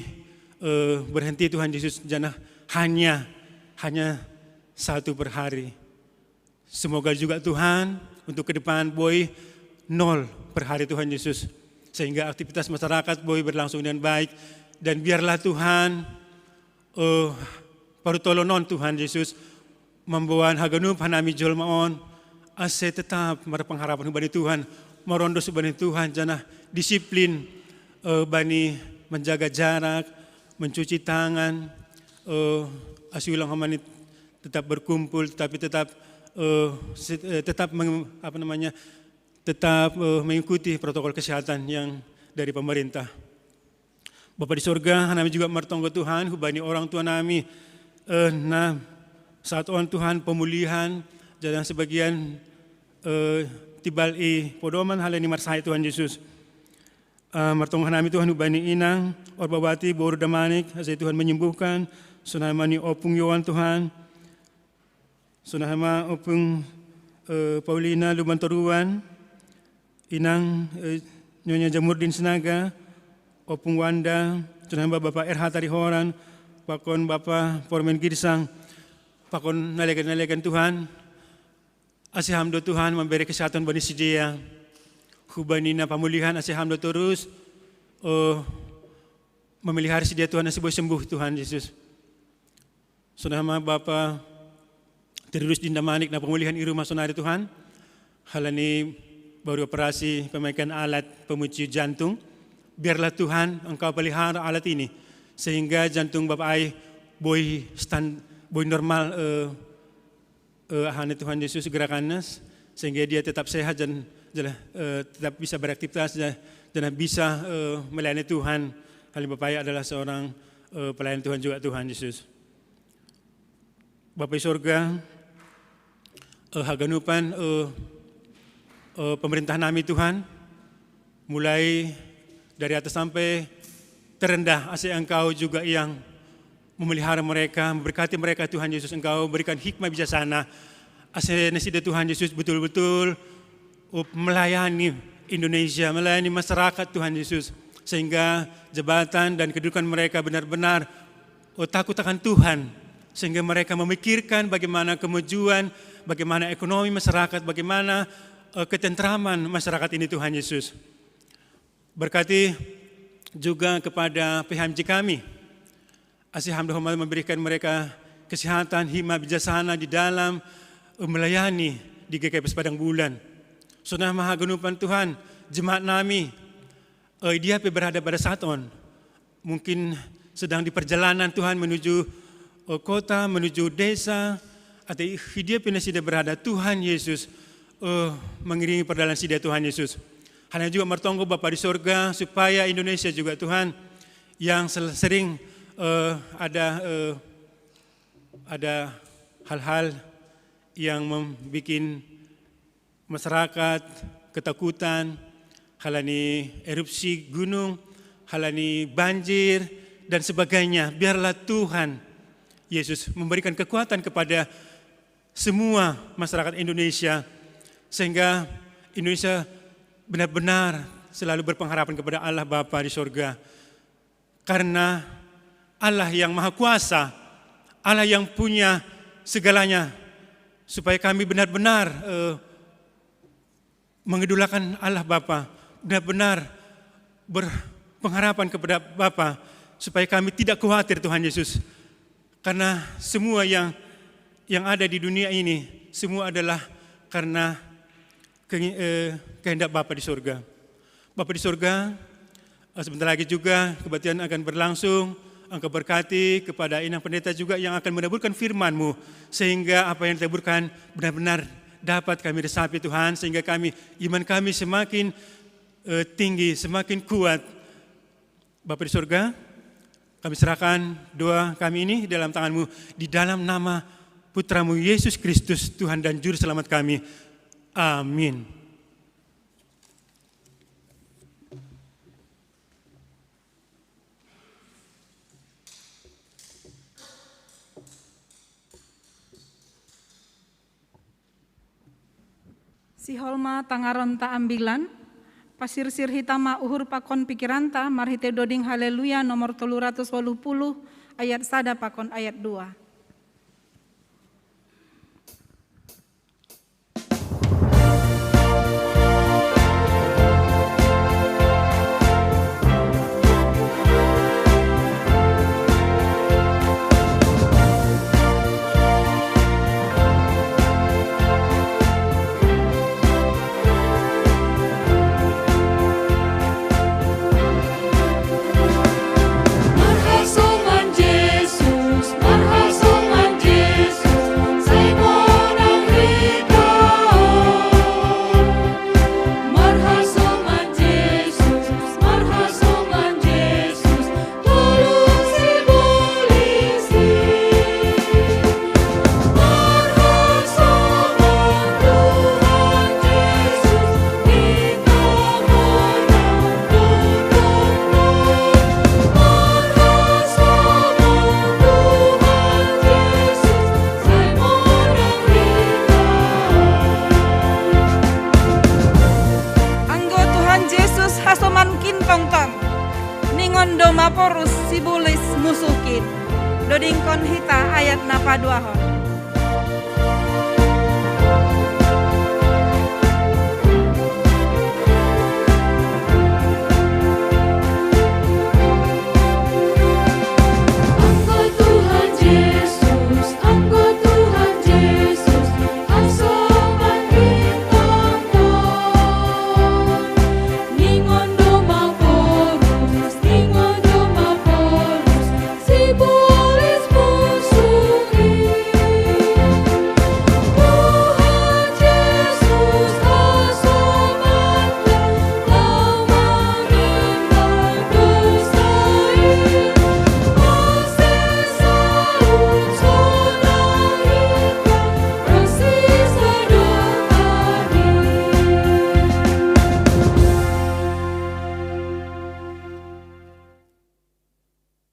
eh, berhenti Tuhan Yesus, janah hanya hanya satu per hari. Semoga juga Tuhan untuk ke depan boi nol per hari Tuhan Yesus. Sehingga aktivitas masyarakat boi berlangsung dengan baik. Dan biarlah Tuhan eh, paru tolonon Tuhan Yesus membawa haganup hanami jolma on ase tetap berpengharapan hubani Tuhan, merondos hubani Tuhan, janah disiplin eh, bani menjaga jarak, mencuci tangan, eh, asi ulang hamani tetap berkumpul, tetapi tetap eh, se- eh, tetap meng- apa namanya tetap eh, mengikuti protokol kesehatan yang dari pemerintah. Bapa di sorga, nami juga martonggo Tuhan, hubani orang tua nami. Eh, nah, saat on Tuhan pemulihan, janah sebagian eh, tibal i podoman hal ini marsahit Tuhan Yesus. Eh, martonggo nami Tuhan hubani inang, orbawati, boru Damanik, ase Tuhan menyembuhkan, sonai ma ni opung Yohan Tuhan, sonai ma opung eh, Paulina Lumantoruan, inang eh, Nyonya Jamurdin Sinaga, opung Wanda, sonai ma Bapa R H Tarihoran, pakon Bapa Pormen Girsang, pakon nalegan-nalegan Tuhan, ase Ham do Tuhan memberi kesehatan bani sidea, hubani na pamulihan ase Ham do torus eh, memelihara sidea Tuhan ase boi sembuh Tuhan Yesus. Sonai ma Bapa Tridus Dinda Manik na pemulihan i rumah sonari Tuhan. Hal ini baru operasi pemakaian alat pemucu jantung. Biarlah Tuhan Engkau pelihara alat ini sehingga jantung Bapa ai boi stand boi normal eh, eh, hana Tuhan Yesus gerakannya sehingga dia tetap sehat dan jelas eh, tetap bisa beraktivitas dan, dan bisa eh, melayani Tuhan. Hal ini Bapa ai adalah seorang eh, pelayan Tuhan juga Tuhan Yesus. Bapa di sorga, eh, haganupan eh, eh, pemerintah nami Tuhan, mulai dari atas sampai terendah, ase Engkau juga yang memelihara mereka, memberkati mereka Tuhan Yesus. Engkau berikan hikmah bijaksana, ase nasida Tuhan Yesus betul-betul eh, melayani Indonesia, melayani masyarakat Tuhan Yesus. Sehingga jabatan dan kedudukan mereka benar-benar oh, takut akan Tuhan, sehingga mereka memikirkan bagaimana kemajuan, bagaimana ekonomi masyarakat, bagaimana eh, ketentraman masyarakat ini Tuhan Yesus. Berkati juga kepada P H M J kami, ase Ham do Hormat memberikan mereka kesehatan, hikmah bijaksana di dalam eh, melayani di G K P S Padang Bulan. Sonai ma haganupan Tuhan, jemaat nami, eh, dia pe berada pada saat on mungkin sedang di perjalanan Tuhan menuju eh, kota, menuju desa, atau dia pe nasida berada Tuhan Yesus eh, mengiringi perjalanan sida Tuhan Yesus. Hal ini juga martonggo Bapa di sorga supaya Indonesia juga Tuhan yang sel- sering eh, ada eh, ada hal-hal yang membuat masyarakat ketakutan, hal ini erupsi gunung, hal ini banjir, dan sebagainya. Biarlah Tuhan Yesus memberikan kekuatan kepada semua masyarakat Indonesia, sehingga Indonesia benar-benar selalu berpengharapan kepada Allah Bapa di sorga. Karena Allah yang Maha Kuasa, Allah yang punya segalanya, supaya kami benar-benar eh, mengidolakan Allah Bapa, benar-benar berpengharapan kepada Bapa, supaya kami tidak khawatir Tuhan Yesus. Karena semua yang yang ada di dunia ini, semua adalah karena ke, eh, kehendak Bapa di sorga. Bapa di sorga, eh, sebentar lagi juga kebaktian akan berlangsung. Engkau berkati kepada Inang Pendeta juga yang akan menaburkan firman-Mu, sehingga apa yang ditaburkan benar-benar dapat kami resapi Tuhan, sehingga kami iman kami semakin eh, tinggi, semakin kuat. Bapa di sorga, kami serahkan doa kami ini dalam tangan-Mu, di dalam nama Putra-Mu Yesus Kristus, Tuhan dan Juru Selamat kami. Amin. Sihol ma tangaronta ambilan, pasirsir hita ma uhur pakon pikiranta marhite doding Haleluya nomor tolu ratus walu puluh, ayat sada pakon ayat dua. Anggo Tuhan Jesus hasoman kintongkon, ningon do maporus sibulis musuhkin. Dodingkon hita ayat na paduahon.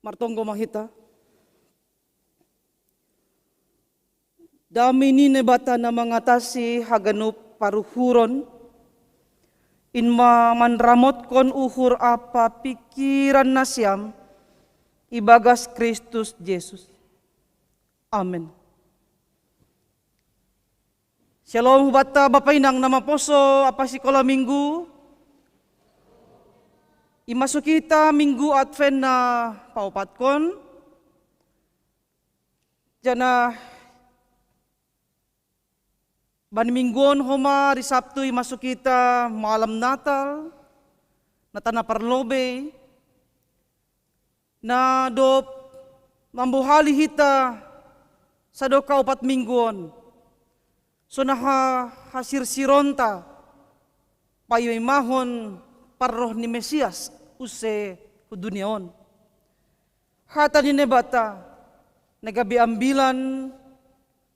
Martonggo ma hita. Dame ni Naibata na mangatasi haganup paruhuron, in ma manramotkon uhur ampa pikiran nasiam ibagas Kristus Jesus. Amen. Shalom hubanta bapa inang na maposo ampa sikola minggu. Imasuki hita minggu Advent na paopatkon. Janah bani minggu on homa ari Sabtu imasuki hita malam Natal, Natal na parlobei, na dob mambohali hita sadokah opat minggu on, songon ha-, hasirsironta paima-imahon parroh ni Mesias use hu dunia on. Hata ni Naibata na gabe ambilan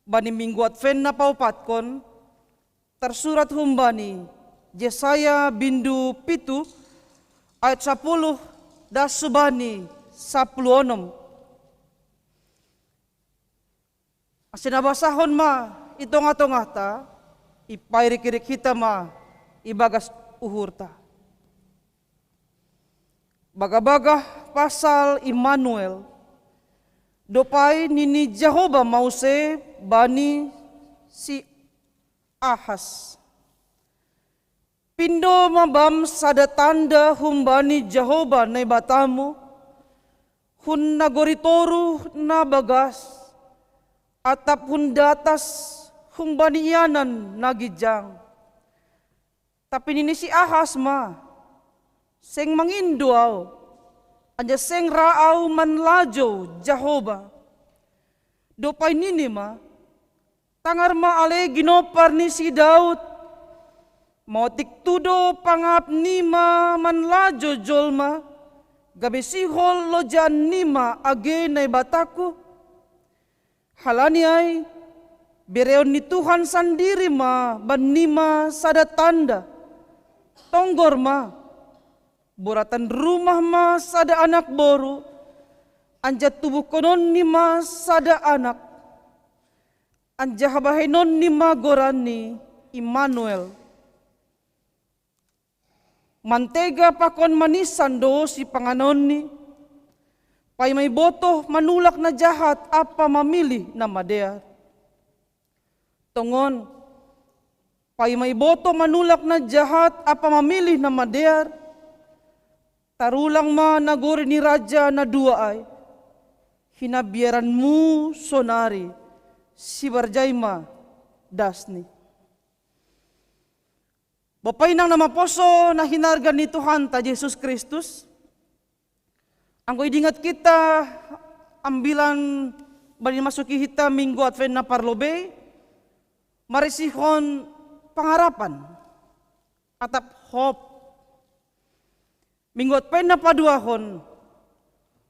bani minggu Advent na paopatkon, tarsurat humbani Jesaya bindu pitu ayat sapuluh das hubani sapuluh onom. Ase na basahon ma i tongah-tongahta, ipairik-irik hita ma ibagas uhurta. Bagah-bagah pasal Immanuel, dob ai nini Jahowa ma use bani si Ahas: Pindo ma bam sada tanda humbani Jahowa Naibatamu, hun nagori toruh na bagas, atap hun datas humbani ianan na ginjang. Tapi nini si Ahas ma: Seng mangindo ahu, anjaha seng ra ahu manlajou Jahowa. Dob ai nini ma: Tangar ma ale ginompar ni si Daud, maotik tudo pangap nima manlajou jolma, gabe sihol lojaan nima age Naibatangku. Halani ai, bereon ni Tuhan sandiri ma bannima sada tanda. Tonggor ma, boratan rumah ma sada anak boru, anjaha tubuhkononni ma sada anak, anjaha bahenonni ma goranni Immanuel, Mantega pakon manisan do sipanganonni. Paima ibotoh manulak na jahat ampa mamilih na madear. Tongon, paima ibotoh manulak na jahat ampa mamilih na madear, tarulang ma nagori ni raja na dua ai, hinabiaranmu sonari, sibarjai ma dasni. Bapa inang na maposo na hinarga ni Tuhanta Jesus Kristus, anggo idingat kita ambilan bani masuki hita Minggu Advent na parlobei, marisihon pangarapan atap hope. Minggu Advent na paduahon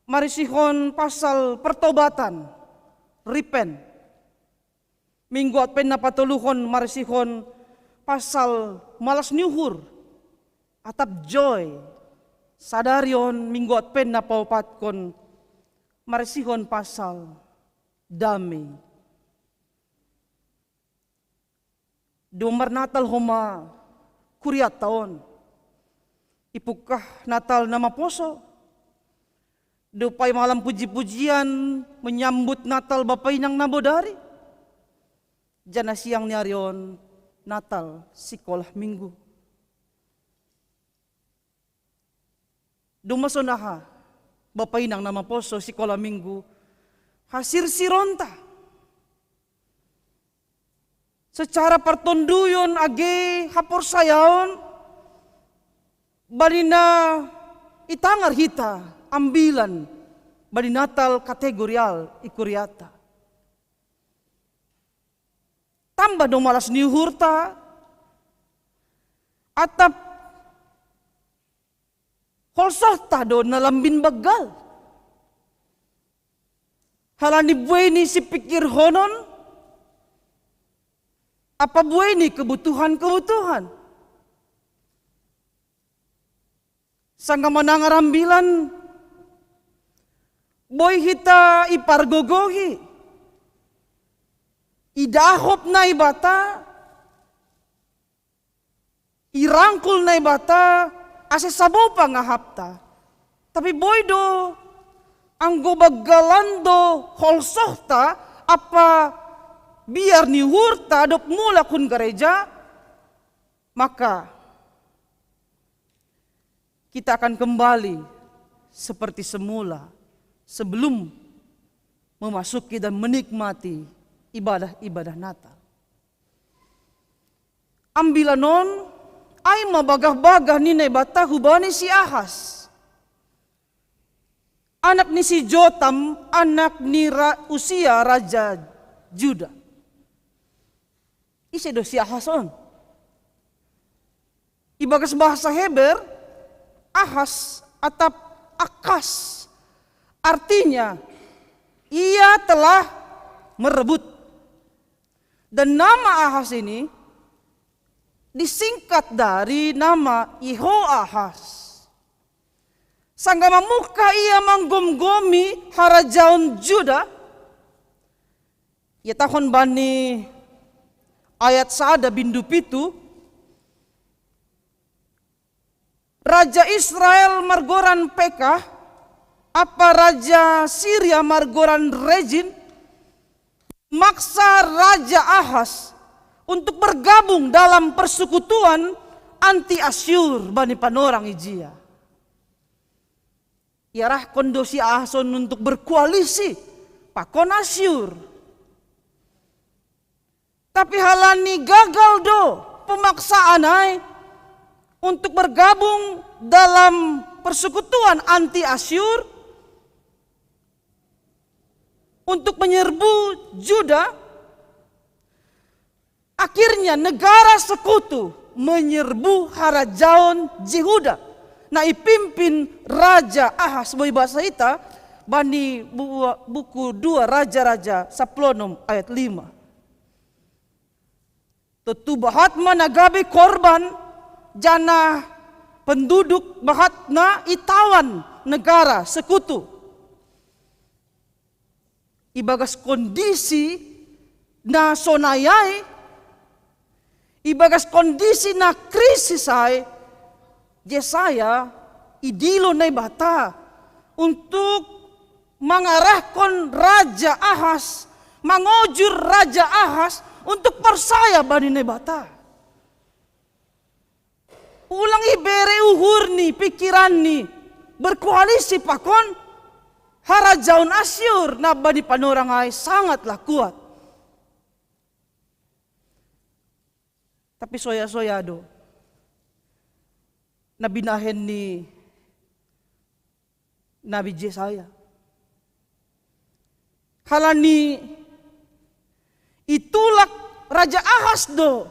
marisihon pasal pertobatan, repent. Minggu Advent na patoluhon marisihon pasal malas ni uhur atap joy. Sadari on Minggu Advent na paopatkon marisihon pasal dame. Doma marnatal homa kuriatta on. Ipungkah Natal na maposo. Dob ai malam puji-pujian menyambut Natal bapa inang na bodari. Janah siang ni ari on Natal sikolah Minggu. Doma sonaha bapa inang na maposo sikolah Minggu hasirsironta. Secara partonduyon age haporsayaon bani na itangar hita ambilan bani Natal kategorial i kuriatta. Tambah do malas ni uhurta, atap holsohta do na lambin banggal. Halani buei ni sipikirhonon, apa buei ni kebutuhan-kebutuhan. Sanggah manangar ambilan, boi hita ipargogohi, idahop Naibata, irangkul Naibata, ase sabo pangahapta. Tapi boi do, anggo banggalan do holsohta, apa biar ni uhurta dob mulak hun gareja, maka kita akan kembali seperti semula sebelum memasuki dan menikmati ibadah-ibadah Natal. Ambilan on, ai ma bagah-bagah ni Naibata hubani si Ahas, anak ni si Jotam, anak ni Ra-, Usia, raja Juda. Ise do si Ahas on? Ibagas bahasa Heber, Ahas atap Akhas, artinya ia telah merebut. Dan nama Ahas ini disingkat dari nama Yehoahas. Sanggah mamungkah ia manggomgomi harajaon Juda, ihatahon bani ayat sada bindu pitu, raja Israel margoran Pekah, apa raja Siria margoran Rezin, maksa Raja Ahas untuk bergabung dalam persekutuan anti Asyur bani panorang ijia. Iarahkon do si Ahas on untuk berkoalisi pakon Asyur. Tapi halani gagal do pemaksaan ai untuk bergabung dalam persekutuan anti Asyur untuk menyerbu Juda, akhirnya negara sekutu menyerbu harajaon Jehuda. Na ipimpin Raja Ahas, boi bahasa hita bani bu-, buku dua Raja-raja sappulu onom ayat lima. Tontu bahat ma na gabe korban, janah penduduk bahatna itawan negara sekutu. Ibagas kondisi na sonai ai, ibagas kondisi na krisis ai, Jesaya idilo Naibata untuk mangarahkon Raja Ahas, mangojur Raja Ahas untuk porsaya bani Naibata. Ulang ibere uhurni, pikiranni, berkoalisi pakon harajaon Asyur na bani panorang ai sangatlah kuat. Tapi soya-soya do na binahen ni Nabi Jesaya. Halani itulak Raja Ahas do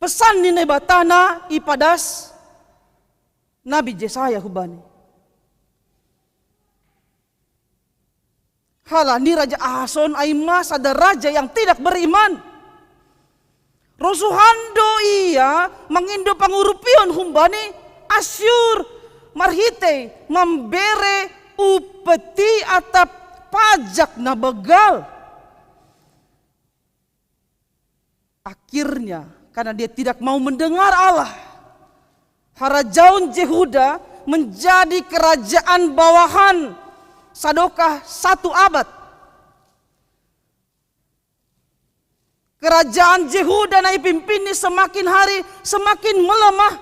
pesan ni Naibata na ipadas Nabi Jesaya hubani. Halani Raja Ahas on ai ma sada raja yang tidak beriman. Rosuhan do ia mangindo pangurupion humbani Asyur marhitei mambere upeti atap pajak na begal. Akhirnya, karena dia tidak mau mendengar Allah, harajaon Jehuda menjadi kerajaan bawahan sadokah satu abad. Kerajaan Jehuda na ipimpinni semakin hari semakin melemah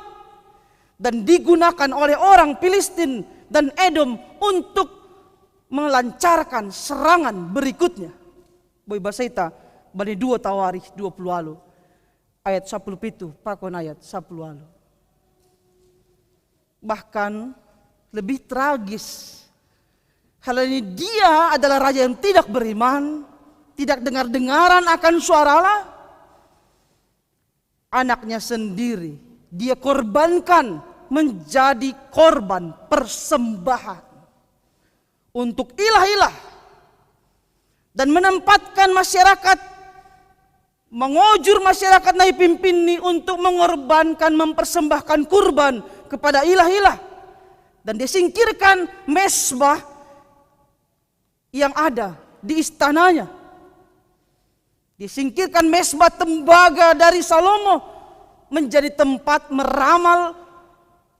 dan digunakan oleh orang Filistin dan Edom untuk melancarkan serangan berikutnya. Boi basaita bani dua Tawarikh dua puluh walu ayat sapuluh pitu pakon ayat sapuluh walu. Bahkan lebih tragis, halani dia adalah raja yang tidak beriman, tidak dengar-dengaran akan suara Allah. Anaknya sendiri dia korbankan menjadi korban persembahan untuk ilah-ilah dan menempatkan masyarakat, mengojur masyarakat na ipimpinni untuk mengorbankan, mempersembahkan kurban kepada ilah-ilah. Dan disingkirkan mesbah yang ada di istananya. Disingkirkan mesbah tembaga dari Salomo menjadi tempat meramal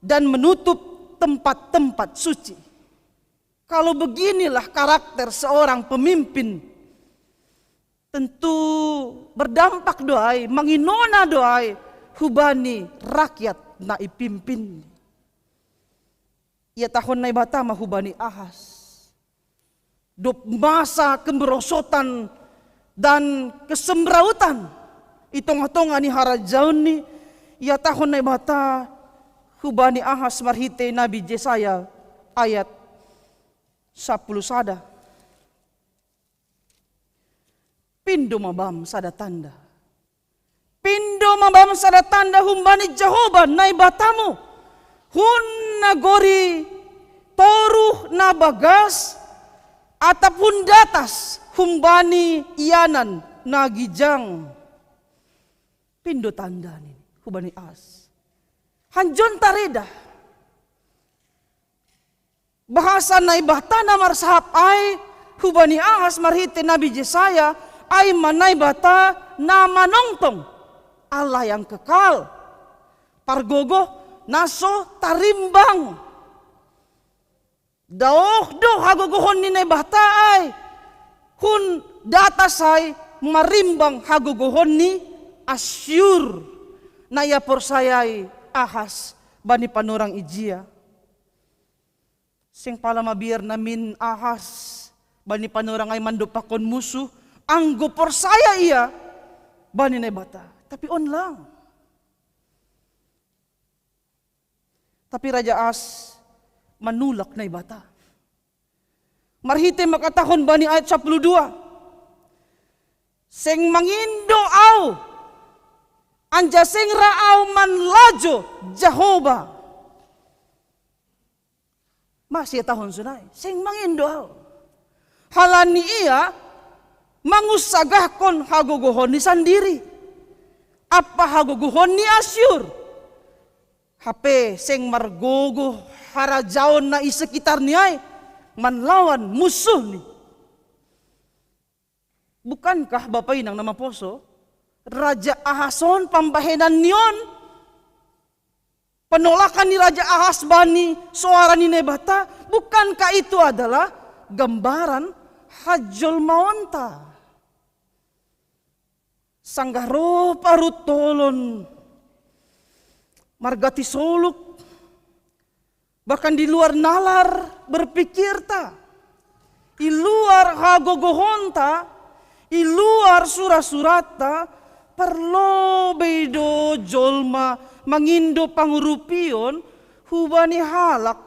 dan menutup tempat-tempat suci. Kalau beginilah karakter seorang pemimpin, tentu berdampak do ai, manginona do ai hubani rakyat na ipimpin. Ihatahon Naibata ma hubani Ahas, dob masa kemerosotan dan kesemrawutan i tongah-tongah ni harajaonni, ihatahon Naibata hubani Ahas marhitei Nabi Jesaya ayat sapuluh sada. Pindo ma bam sada tanda. Pindo ma bam sada tanda humbani Jahowa Naibatamu, hun nagori toruh na bagas, atap hun datas humbani ianan na gijang. Pindo tanda nini hubani Ahas. Hanjon taridah. Bahasa Naibata na marsahap ai hubani Ahas marhitei Nabi Jesaya, ai ma Naibata na manongtong, Allah yang kekal, pargogoh na so tarimbang. Daoh do hagogohon ni Naibata ai, hun datas ai marimbang hagogohon ni Asyur na ia porsayai Ahas bani panorang ijia. Seng pala mabiar namin Ahas bani panorang ai mandompakkon musuh, anggo porsaya ia bani Naibata. Tapi on lang. Tapi Raja Ahas manulak Naibata marhitei mangkatahon bani ayat sapuluh dua, seng mangindo au, anjaha seng ra au manlajo Jahowa. Mase tahun sonai, seng mangindo au. Halani ia mangunsagahkon hagogohonni sandiri ampa hagogohon ni Asyur. Hape seng margogoh harajaon na i sekitarni ai manlawan munsuhni. Bukankah bapa inang na maposo, Raja Ahas on pambahenan ni on, penolakan ni Raja Ahas bani soara ni Naibata, bukankah itu adalah gambaran hajolmaonta? Sanggah ro parutolon marga ti soluk, bahkan di luar nalar berpikirta, di luar hagogohonta, di luar sura-suratta, parlobei do jolma mangindo pangurupion hubani halak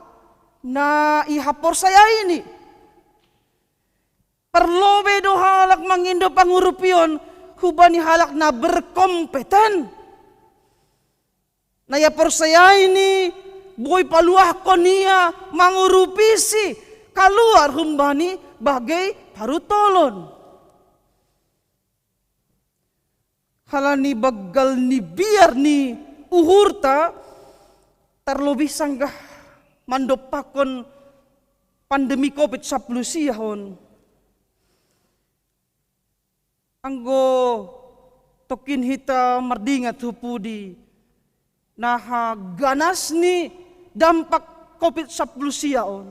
na ihaporsayaini. Parlobei do halak mangindo pangurupion hubani halak na berkompeten, na ihaporsayaini boi paluahkon ia mangurupisi kaluar humbani bagei parutolon. Halani banggal ni biar ni uhurta, tarlobih sanggah mandompakkon pandemi covid sampulu sia on. Anggo tongkin hita mardingat hu pudi naha ganas ni dampak covid sampulu sia on,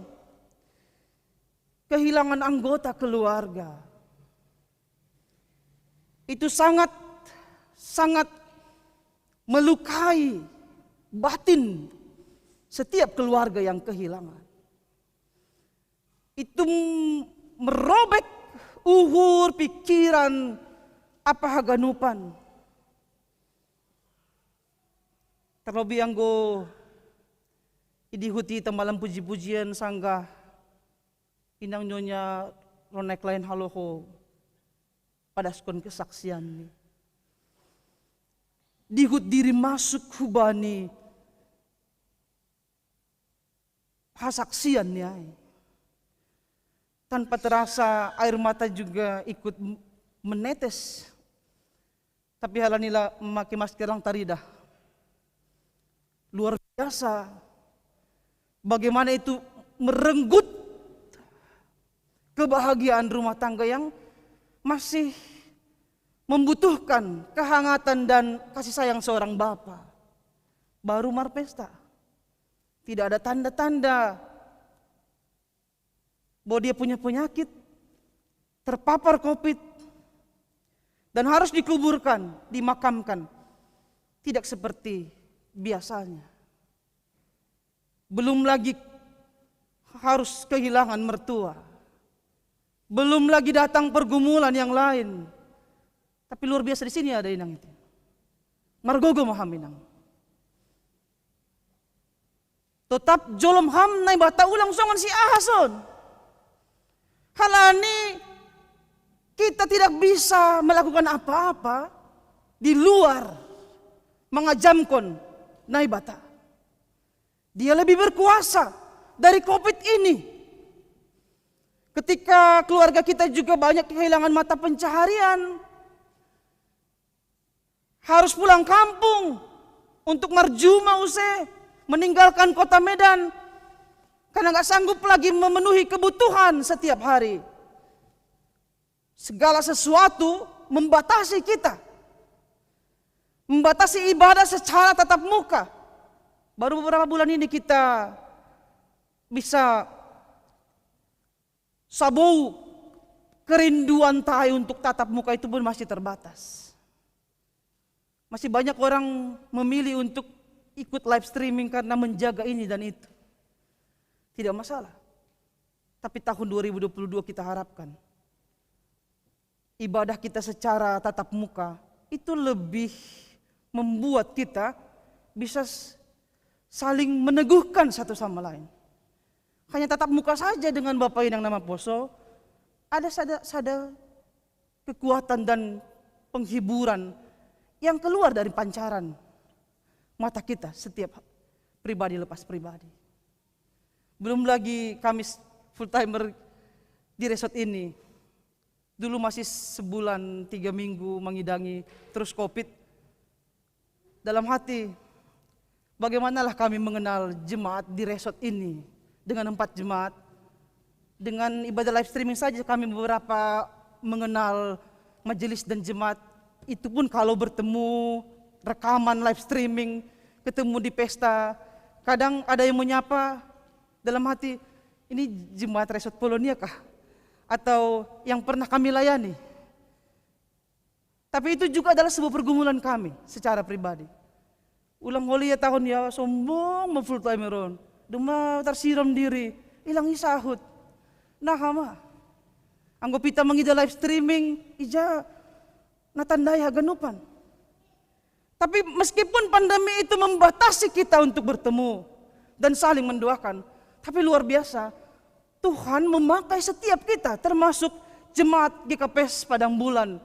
kehilangan anggota keluarga. Itu sangat, sangat melukai batin setiap keluarga yang kehilangan. Itu merobek uhur, pikiran, apa haganupan. Terlebih anggo idihut hita malam puji-pujian sanggah inang Nyonya Ronek lain haloho padaskon kesaksianni. Dihut diri masuk hubani hasaksian ni ai. Tanpa terasa air mata juga ikut menetes. Tapi halani la memakai masker lang taridah. Luar biasa bagaimana itu merenggut kebahagiaan rumah tangga yang masih membutuhkan kehangatan dan kasih sayang seorang bapa. Baru marpesta. Tidak ada tanda-tanda bahwa dia punya penyakit, terpapar covid, dan harus dikuburkan, dimakamkan. Tidak seperti biasanya. Belum lagi harus kehilangan mertua. Belum lagi datang pergumulan yang lain. Tapi luar biasa di sini ada inang itu. Margogo ma ham inang. Totap jolom ham Naibata ulang songon si Ahas on. Halani kita tidak bisa melakukan apa-apa di luar mengajamkon Naibata. Dia lebih berkuasa dari covid ini. Ketika keluarga kita juga banyak kehilangan mata pencaharian, harus pulang kampung untuk marjuma use, meninggalkan kota Medan karena nggak sanggup lagi memenuhi kebutuhan setiap hari. Segala sesuatu membatasi kita, membatasi ibadah secara tatap muka. Baru beberapa bulan ini kita bisa sabou kerinduan tai untuk tatap muka itu pun masih terbatas. Masih banyak orang memilih untuk ikut live streaming karena menjaga ini dan itu. Tidak masalah. Tapi tahun dua ribu dua puluh dua kita harapkan ibadah kita secara tatap muka itu lebih membuat kita bisa saling meneguhkan satu sama lain. Hanya tatap muka saja dengan Bapak Inang na maposo, ada sada, sada kekuatan dan penghiburan yang keluar dari pancaran mata kita setiap pribadi lepas pribadi. Belum lagi kami full timer di resort ini. Dulu masih sebulan tiga minggu mengidangi terus covid. Dalam hati, bagaimanalah kami mengenal jemaat di resort ini dengan empat jemaat. Dengan ibadah live streaming saja kami beberapa mengenal majelis dan jemaat. Itu pun kalau bertemu, rekaman, live streaming, ketemu di pesta, kadang ada yang menyapa dalam hati, "Ini jemaat Resort Polonia kah? Atau yang pernah kami layani?" Tapi itu juga adalah sebuah pergumulan kami secara pribadi. Ulang holi ya tahun ya, sombong ma full time ron. Duma tarsiram diri, ilang isahut. Nah, hama. Anggo pita mangida live streaming, ija natandai haganupan. Tapi meskipun pandemi itu membatasi kita untuk bertemu dan saling mendoakan, tapi luar biasa, Tuhan memakai setiap kita, termasuk jemaat G K P S Padang Bulan.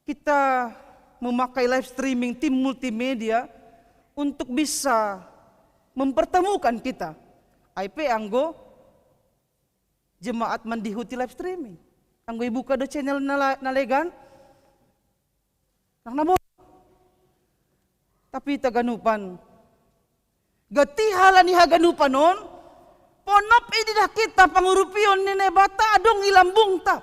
Kita memakai live streaming, tim multimedia untuk bisa mempertemukan kita. Ai pe anggo jemaat mandihuti live streaming. Anggo ibuka do channel na legan, nang na bo. Tapi taganupan, gati halani haganupan on, ponop ididah kita pangurupion ni Naibata adong i lambungta.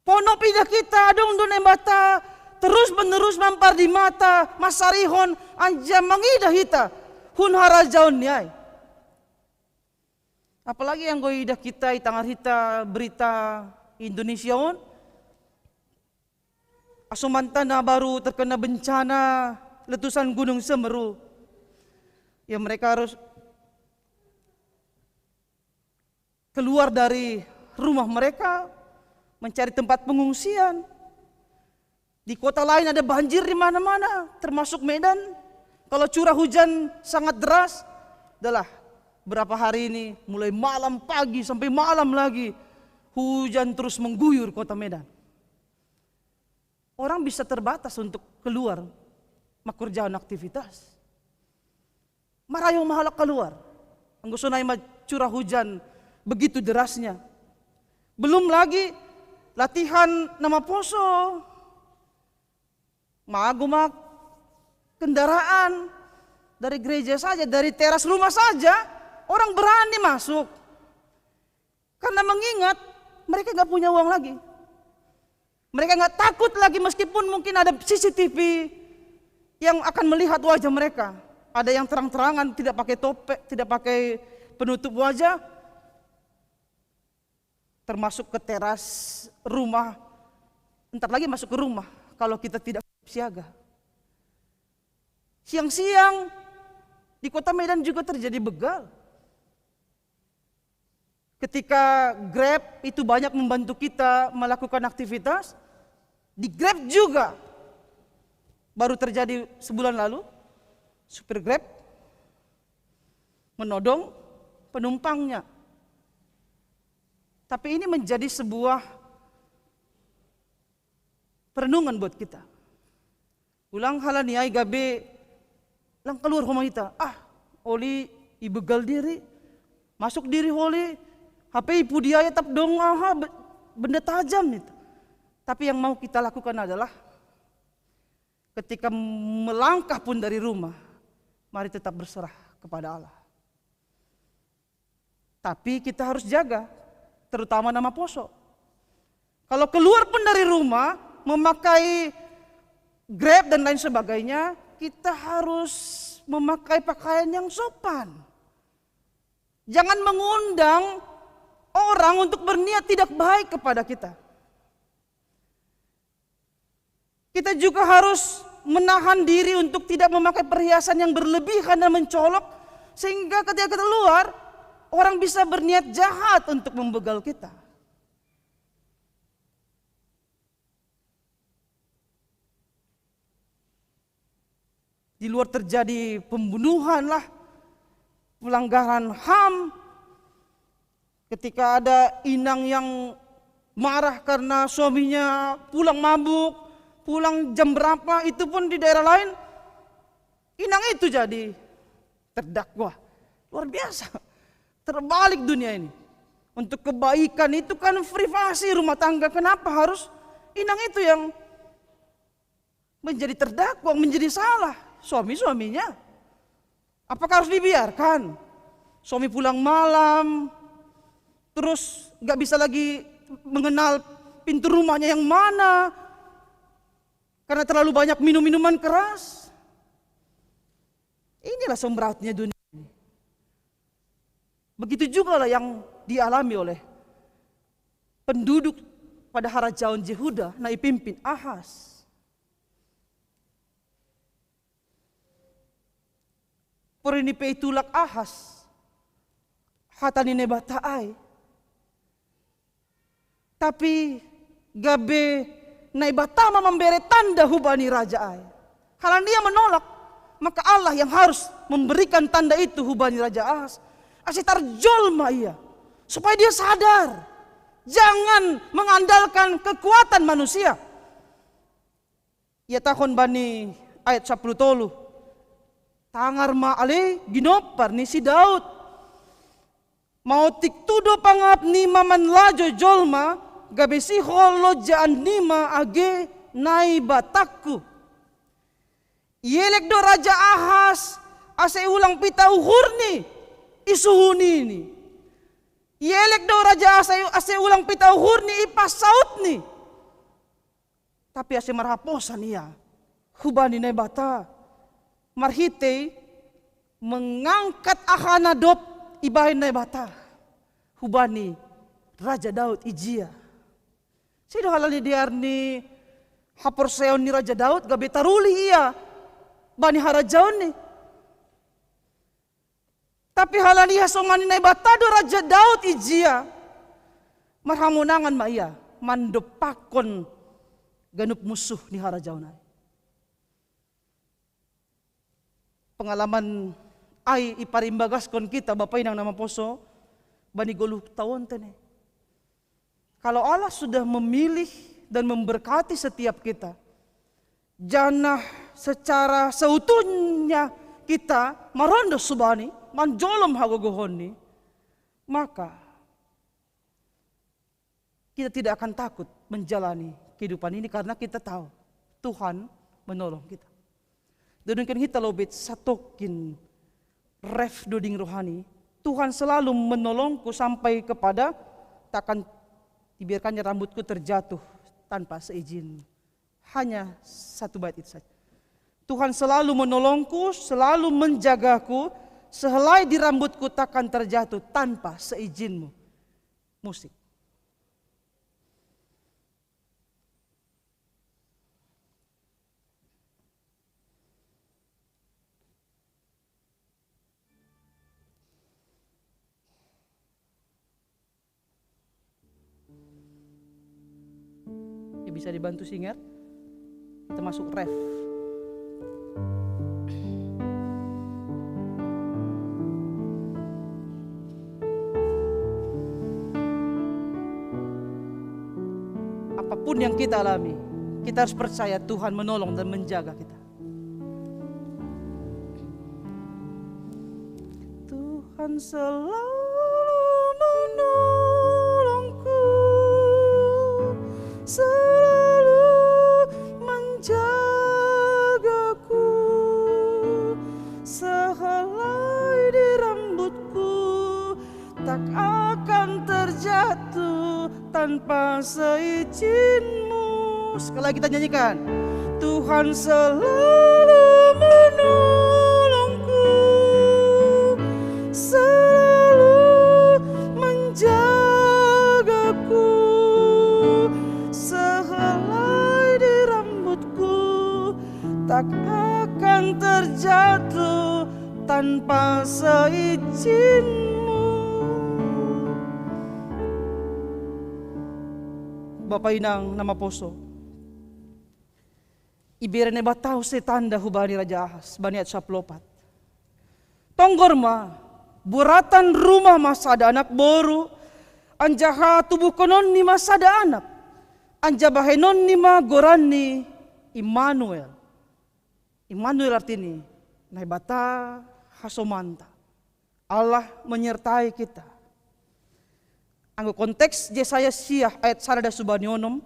Ponop idah kita adong do Naibata terus menerus mampardimata, masarihon, anjaha mangidah hita hun harajaon ni ai. Apalagi anggo idah kita, itangar hita berita Indonesia on, asomanta na baru terkena bencana letusan Gunung Semeru. Ya, mereka harus keluar dari rumah mereka, mencari tempat pengungsian. Di kota lain ada banjir di mana-mana, termasuk Medan. Kalau curah hujan sangat deras, adalah berapa hari ini, mulai malam, pagi sampai malam lagi, hujan terus mengguyur kota Medan. Orang bisa terbatas untuk keluar makurjaon aktivitas. Marayo ma halak kaluar. Anggo sonai ma curah hujan begitu derasnya. Belum lagi latihan na maposo. Mago ma kendaraan dari gereja saja, dari teras rumah saja orang berani masuk. Karena mengingat mereka nggak punya uang lagi. Mereka nggak takut lagi meskipun mungkin ada C C T V yang akan melihat wajah mereka. Ada yang terang-terangan, tidak pakai topeng, tidak pakai penutup wajah. Termasuk ke teras rumah, ntar lagi masuk ke rumah kalau kita tidak siaga. Siang-siang di kota Medan juga terjadi begal. Ketika Grab itu banyak membantu kita melakukan aktivitas, di Grab juga baru terjadi sebulan lalu, supir Grab menodong penumpangnya. Tapi ini menjadi sebuah perenungan buat kita. Ulang halani ai gabe lang kaluar homa hita. Ah, oli ibegal diri, masuk diri holi, hape ipudiaya tap dong aha benda tajam itu. Tapi yang mau kita lakukan adalah ketika melangkah pun dari rumah, mari tetap berserah kepada Allah. Tapi kita harus jaga, terutama na maposo. Kalau keluar pun dari rumah, memakai Grab dan lain sebagainya, kita harus memakai pakaian yang sopan. Jangan mengundang orang untuk berniat tidak baik kepada kita. Kita juga harus menahan diri untuk tidak memakai perhiasan yang berlebihan dan mencolok, sehingga ketika kita keluar, orang bisa berniat jahat untuk membegal kita. Di luar terjadi pembunuhan lah, pelanggaran ham, ketika ada inang yang marah karena suaminya pulang mabuk, pulang jam berapa, itu pun di daerah lain inang itu jadi terdakwa. Luar biasa. Terbalik dunia ini. Untuk kebaikan itu kan privasi rumah tangga. Kenapa harus inang itu yang menjadi terdakwa, menjadi salah? Suami-suaminya. Apakah harus dibiarkan suami pulang malam, terus nggak bisa lagi mengenal pintu rumahnya yang mana, karena terlalu banyak minum minuman keras. Inilah semberatnya dunia ini. Begitu juga lah yang dialami oleh penduduk pada harajaon Jehuda na ipimpin Ahas. Pori ni pe itulak Ahas hata ni Naibata ai. Tapi gabe Naibata ma mambere tanda hubani raja ai. Halani ia menolak, maka Allah yang harus memberikan tanda itu hubani raja Ahas. Ase tarjolma ia, supaya dia sadar. Jangan mengandalkan kekuatan manusia. Ia tahon bani ayat sapuluh tolu. Tangar ma ale ginompar ni si Daud. Maotik tudo pangap ni mamanlajo jolma, gabe sihol lojaan nima age Naibatangku. Ielek do raja Ahas ase ulang pita uhurni isuhunini. Ielek do raja ase, ase ulang pita uhurni ipasautni. Tapi ase marhaposan ia hubani Naibata marhitei mengangkat aha na dob ibahen Naibata hubani raja Daud ijia. Sedo halani dear ni haporseaon ni raja Daud gabe tarulih ia bani harajaonni. Tapi halani hasomani Naibata do raja Daud ijia, marhamonangan ma ia mandompakkon ganup munsuh ni harajaon ai. Pengalaman ai iparimbagaskon kita Bapa Inang na maposo bani goluh taon tene. Kalau Allah sudah memilih dan memberkati setiap kita, janah secara seutuhnya kita marondos hubani, manjolom hagogohonni, maka kita tidak akan takut menjalani kehidupan ini karena kita tahu Tuhan menolong kita. Dodongken hita lobet satokin ref doding rohani, Tuhan selalu menolongku sampai kepada takkan dibiarkannya rambutku terjatuh tanpa seizin. Hanya satu bait itu saja. Tuhan selalu menolongku, selalu menjagaku, sehelai di rambutku takkan terjatuh tanpa seizinmu. Musik. Ya, bisa dibantu singer. Kita masuk ref. Apapun yang kita alami, kita harus percaya Tuhan menolong dan menjaga kita. Tuhan selalu menolongku, selalu menjagaku, sehelai di rambutku tak akan terjatuh tanpa seizinmu. Sekali lagi kita nyanyikan. Tuhan selalu menolongku, selalu menjagaku, sehelai di rambutku tak akan terjatuh tanpa seizinmu. Bapa Inang na maposo, ibere Naibata use tanda hubani Raja Ahas, bani ayat sapuluh opat. Tonggor ma, boratan rumah ma sada anak boru, anjaha tubuhkononni ma sada anak, anjaha bahenonni ma goranni Immanuel. Immanuel artini Naibata hasomanta. Allah menyertai kita. Anggo konteks Jesaya sia ayat sada das hubani onom,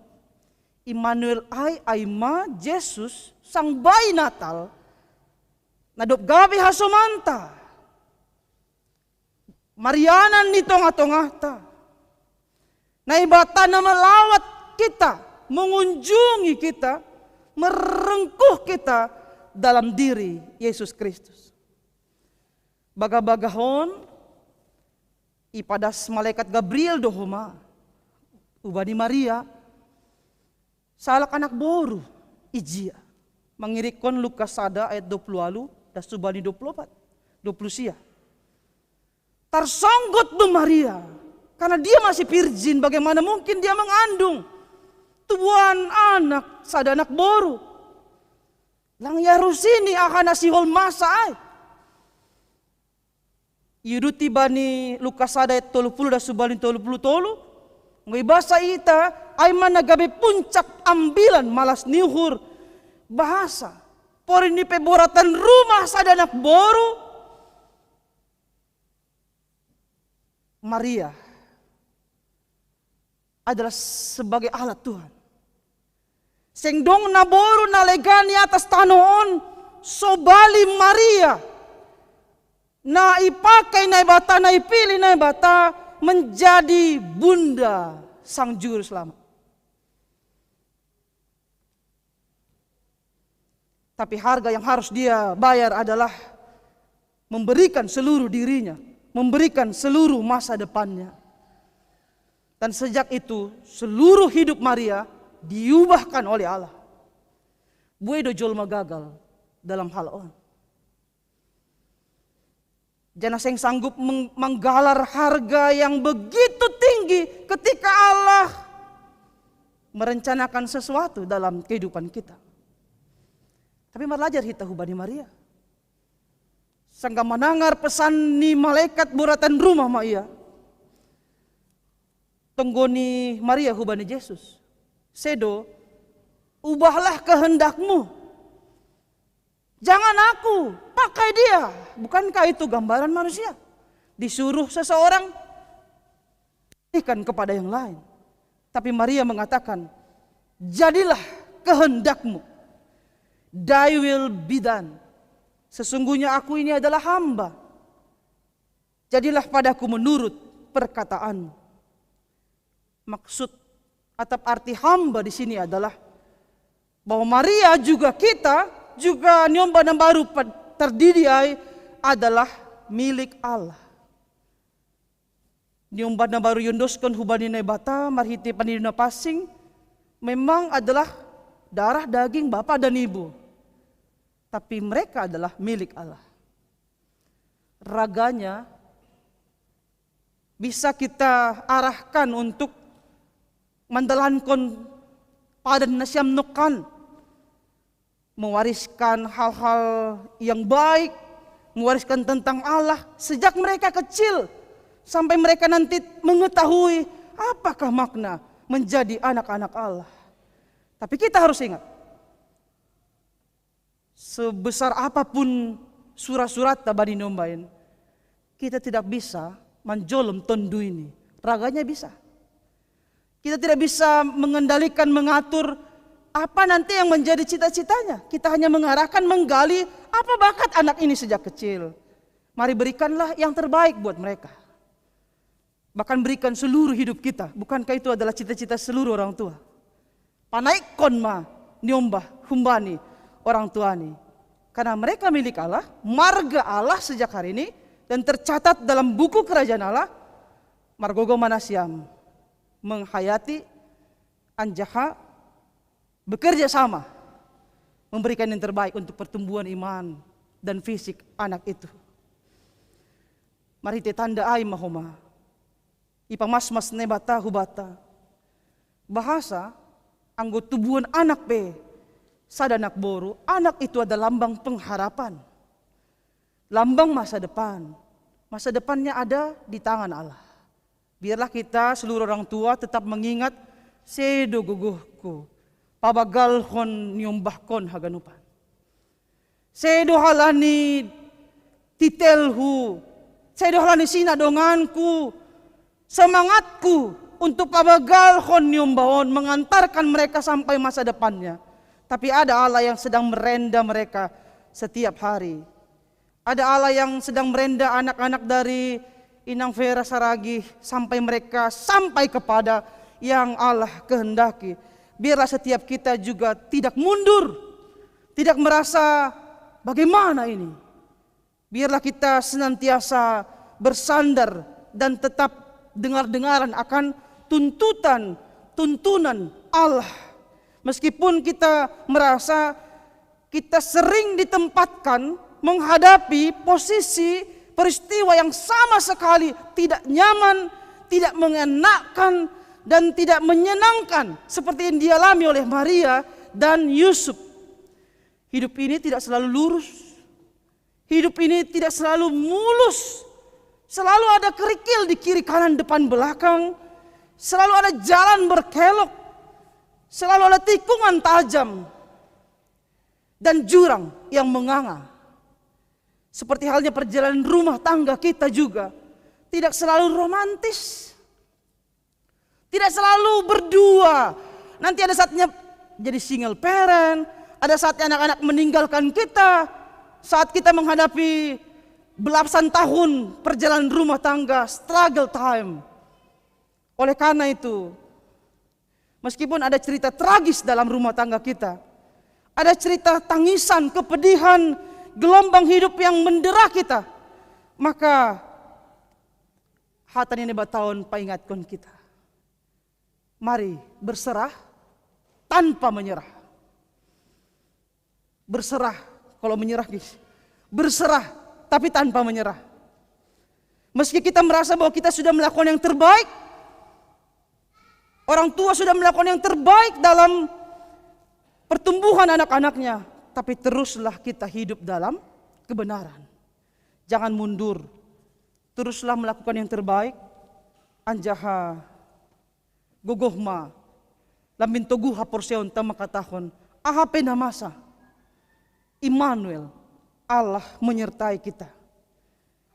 Immanuel ai, ai ma Jesus, sangbai Natal, na dob gabe hasomanta, marianan ni tongah-tongahta. Naibata na malawat kita, mengunjungi kita, merengkuh kita dalam diri Yesus Kristus. Bagabagahon ipadas malaikat Gabriel do homa ubani Maria, salak anak boru ijia. Mangirikkon Lukas sada ayat dua puluh walu, das subani dua puluh opat, dua puluh sia. Tarsonggot do Maria, karena dia masih virgin, bagaimana mungkin dia mengandung tubuan anak, sada anak boru? Lang ia rusini aha na sihol masa ai. Iuduti bani Lukas sada ayat tolu puluh das subani tolu puluh tolu, nggo ibasa ita, ai ma na gabe puncak ambilan malas ni uhur, bahasa porini pe boratan rumah sada anak boru, Maria adalah sebagai alat Tuhan. Seng dong na boru na legan i atas tano on, sobali Maria na ipakai Naibata, na ipilih Naibata menjadi bunda Sang Juru Selamat. Tapi harga yang harus dia bayar adalah memberikan seluruh dirinya, memberikan seluruh masa depannya. Dan sejak itu, seluruh hidup Maria diubahkan oleh Allah. Boi do jolma gagal dalam hal on. Janah seng sanggup meng-, manggalar harga yang begitu tinggi ketika Allah merencanakan sesuatu dalam kehidupan kita. Tapi marlajar hita hubani Maria. Sanggah manangar pesan ni malaikat boratan rumah ma ia. Tonggo ni Maria hubani Jesus, sedo, ubahlah kehendakmu. Jangan aku, pakai dia. Bukankah itu gambaran manusia? Disuruh seseorang, berikan kepada yang lain. Tapi Maria mengatakan, jadilah kehendakmu. Thy will be done. Sesungguhnya aku ini adalah hamba. Jadilah padaku menurut perkataanmu. Maksud atap arti hamba di sini adalah bahwa Maria juga kita, juga ni omba na baru tardidi ai adalah milik Allah. Ni omba na baru iondoskon hubani Naibata marhite pandido na pansing memang adalah darah daging bapa dan ibu. Tapi mereka adalah milik Allah. Raganya bisa kita arahkan untuk mandalankon padan na siam nongkan, mewariskan hal-hal yang baik, mewariskan tentang Allah sejak mereka kecil sampai mereka nanti mengetahui apakah makna menjadi anak-anak Allah. Tapi kita harus ingat, sebesar apapun sura-suratta bani ni omba in, kita tidak bisa manjolom tondu ini. Raganya bisa. Kita tidak bisa mengendalikan, mengatur apa nanti yang menjadi cita-citanya. Kita hanya mengarahkan, menggali apa bakat anak ini sejak kecil. Mari berikanlah yang terbaik buat mereka. Bahkan berikan seluruh hidup kita. Bukankah itu adalah cita-cita seluruh orang tua? Panaikkon ma ni omba humbani orang tua ni. Karena mereka milik Allah, marga Allah sejak hari ini, dan tercatat dalam buku kerajaan Allah, margogo ma na siam menghayati anjaha bekerja sama memberikan yang terbaik untuk pertumbuhan iman dan fisik anak itu. Marhite tanda ai ma homa ipamasmas Naibata hubata. Bahasa anggo tubuan anak pe, sada anak boru, anak itu adalah lambang pengharapan. Lambang masa depan. Masa depannya ada di tangan Allah. Biarlah kita seluruh orang tua tetap mengingat, sedo gogohku pabagalhon ni ombahkon haganupan. Sedo halani titelhu, sedo halani sina donganku, semangatku untuk pabagalhon ni omba on, mengantarkan mereka sampai masa depannya. Tapi ada Allah yang sedang merenda mereka setiap hari. Ada Allah yang sedang merenda anak-anak dari Inang Vera Saragih sampai mereka sampai kepada yang Allah kehendaki. Biarlah setiap kita juga tidak mundur, tidak merasa bagaimana ini. Biarlah kita senantiasa bersandar dan tetap dengar-dengaran akan tuntutan, tuntunan Allah. Meskipun kita merasa kita sering ditempatkan menghadapi posisi peristiwa yang sama sekali tidak nyaman, tidak mengenakkan, dan tidak menyenangkan seperti yang dialami oleh Maria dan Yusuf. Hidup ini tidak selalu lurus. Hidup ini tidak selalu mulus. Selalu ada kerikil di kiri kanan depan belakang. Selalu ada jalan berkelok. Selalu ada tikungan tajam dan jurang yang menganga. Seperti halnya perjalanan rumah tangga kita juga tidak selalu romantis. Tidak selalu berdua. Nanti ada saatnya jadi single parent, ada saatnya anak-anak meninggalkan kita saat kita menghadapi belasan tahun perjalanan rumah tangga, struggle time. Oleh karena itu, meskipun ada cerita tragis dalam rumah tangga kita, ada cerita tangisan, kepedihan, gelombang hidup yang mendera kita, maka hata nini ba taon paingatkon kita. Mari berserah tanpa menyerah. Berserah, kalau menyerah, guys. Berserah, tapi tanpa menyerah. Meski kita merasa bahwa kita sudah melakukan yang terbaik, orang tua sudah melakukan yang terbaik dalam pertumbuhan anak-anaknya, tapi teruslah kita hidup dalam kebenaran. Jangan mundur. Teruslah melakukan yang terbaik. Anjaha gogoh ma lambin toguh haporseaonta mangkatahon, aha pe na masa, Immanuel, Allah menyertai kita.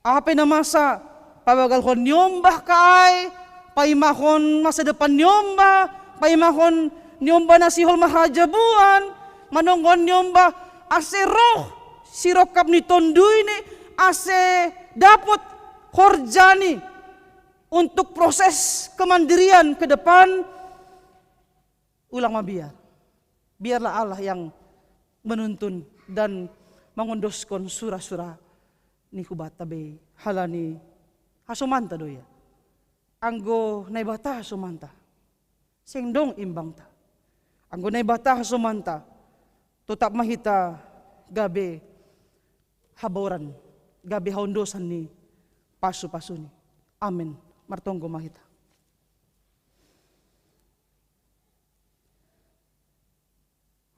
Aha pe na masa, pabagalhon ni omba ka ai, paimahon masa depan ni omba, paimahon ni omba na sihol marhajabuan, manonggohon ni omba ase roh sirongkap ni Tonduini, ase dapot horjani untuk proses kemandirian ke depan. Ulang mabiar. Biarlah Allah yang menuntun dan mangondoskon sura-sura ni hubanta be, halani hasomanta do ia. Anggo Naibata hasomanta, seng dong imbangta. Anggo Naibata hasomanta, totap ma hita gabe haboran, gabe haondosan ni pasu-pasuni. Amen. Martonggo ma hita.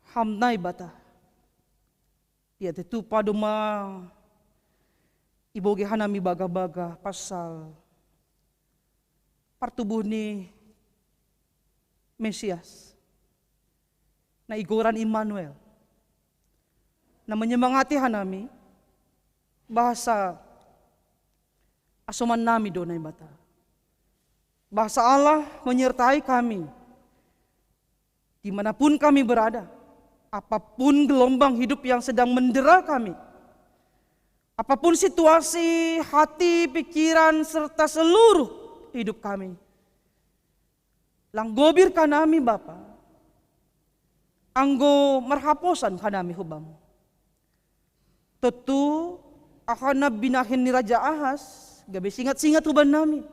Ham Naibata, ia tetu pado ma ibogei hanami bagabaga pasal partubuh ni Mesias na igoran Immanuel, na menyemangati hanami bahasa asomannami do Naibata. Bahasa Allah menyertai kami dimanapun kami berada, apapun gelombang hidup yang sedang mendera kami, apapun situasi hati, pikiran, serta seluruh hidup kami. Lang gobir hanami Bapa, anggo marhaposan hanami hu Bamu. Tontu aha na binahen ni Raja Ahas gabe singat-singat hubannami.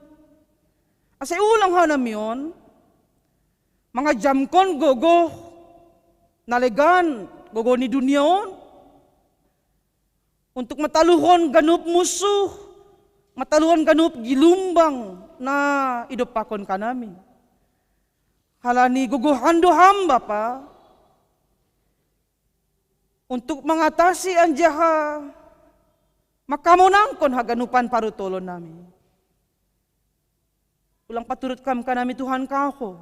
Ase ulang hanami on mangajamkon gogoh na legan, gogoh ni dunia on, untuk mataluhon ganup munsuh, mataluhon ganup gilumbang na idompakhon hanami. Halani gogohan do Ham Bapa untuk mangatasi anjaha mangkamonangkon haganupan parutolonnami. Ulang paturut Ham hanami Tuhan Ho.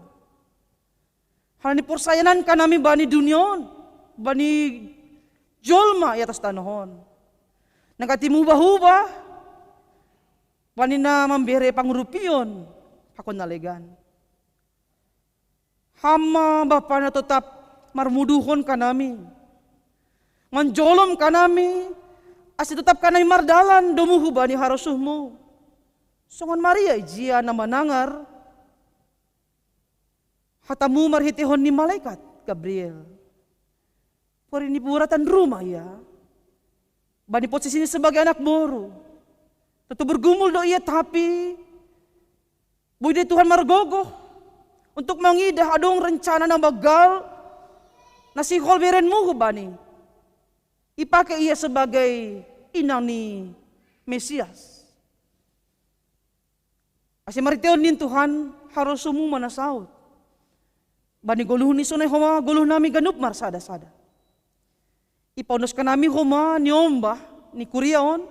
Halani porsaya nami bani dunia on, bani jolma i atas tanoh on, na gati muba-uba, bani na mambere pangurupion pakon na legan. Ham ma Bapa na totap marmuduhon hanami, manjolom hanami, ase totap hanami mardalan domu hubani harosuhMu. Songon Maria ijia na manangar hatamu marhitehon ni malaikat Gabriel. Porini puratan ruma ia bani posisini sebagai anak boru. Tetu bergumul do ia, tapi boi do i Tuhan margogoh untuk mangidah adong rencana na banggal na sihol berenmu hu bani. Ipake ia sebagai inang ni Mesias. Ase marhitehon ni Tuhan, harosumu ma na saut bani goluh ni sonai homa goluh nami ganup marsada-sada. Ipaonoskon nami homa niombah ni kuria on,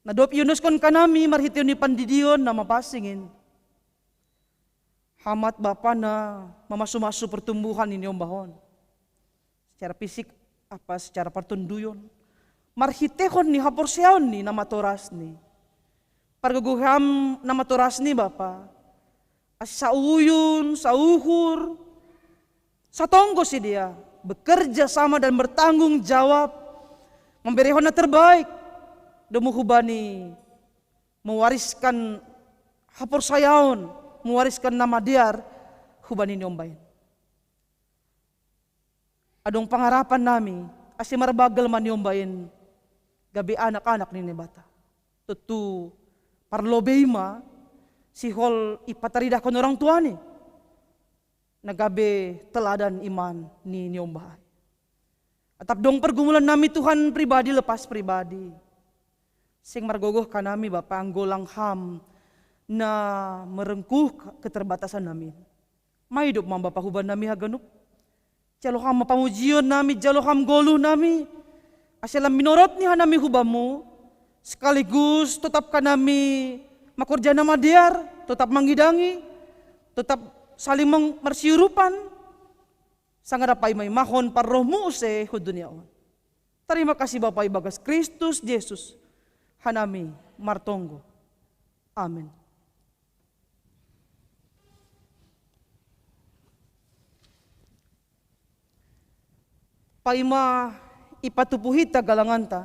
na dob ionoskon hanami marhitehon ni pandidion na mapansing in. Hamat bapa na mamasu-masu pertumbuhan ni niombah on, secara fisik apa secara partonduyon, marhitehon ni haporseaon ni na matorasni. Pargogoh ham na matorasni bapa, asa sauyun, sauhur, satonggo sidea bekerja sama dan bertanggung jawab, memberehon na terbaik domu hu bani, mewariskan haporsayaon, mewariskan na madear hu bani niombah in. Adong pangarapan nami ase marbanggal ma niombah in gabe anak-anak ni Naibata. Tontu parlobei ma sihol ipataridahkon orang tuani na gabe teladan iman ni niombah ai. Atap dong pergumulan nami Tuhan pribadi lepas pribadi. Seng margogoh hanami Bapa anggo lang ham na merengkuh keterbatasan nami. Maidop ma Bapa huban nami haganup. Jalo ham ma pamujion nami, jalo ham goluh nami. Ase lam minorot ni hanami hubamu, sekaligus totap hanami makorja na madear, totap mangidangi, totap saling meng- marsiurupan, sanga dapot paima-imahon parrohmu use hu dunia on. Tarima kasih Bapa ibagas Kristus Jesus, hanami martonggo. Amin. Paima ipatupu hita galanganta,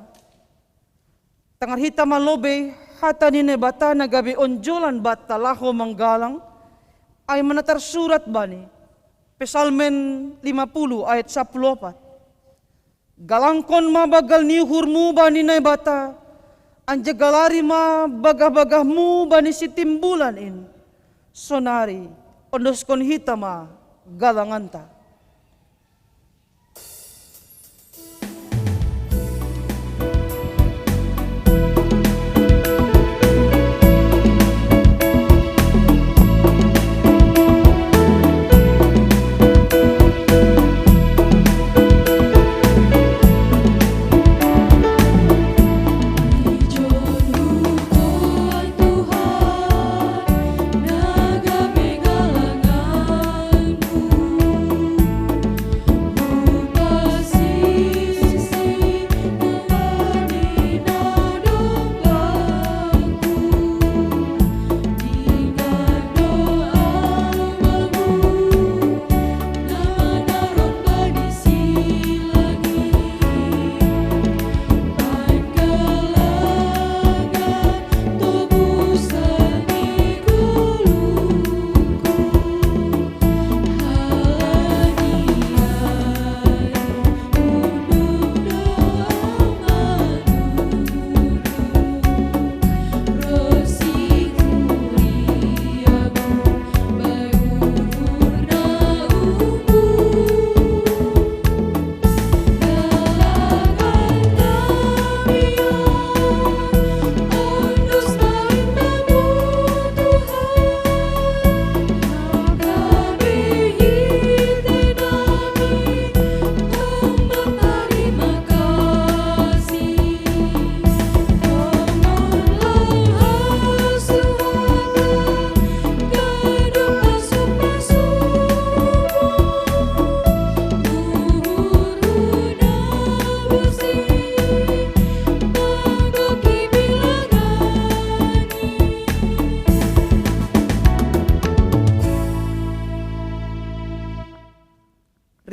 tangar hita ma lobei hata ni Naibata na gabe onjolan banta laho manggalang, ai ma na tarsurat bani Psalmen lima puluh ayat sapuluh opat. Galangkon ma banggal ni uhurmu bani Naibata, anjagalari ma bagah-bagahmu bani sitimbulan in. Sonari ondoskon hita ma galanganta.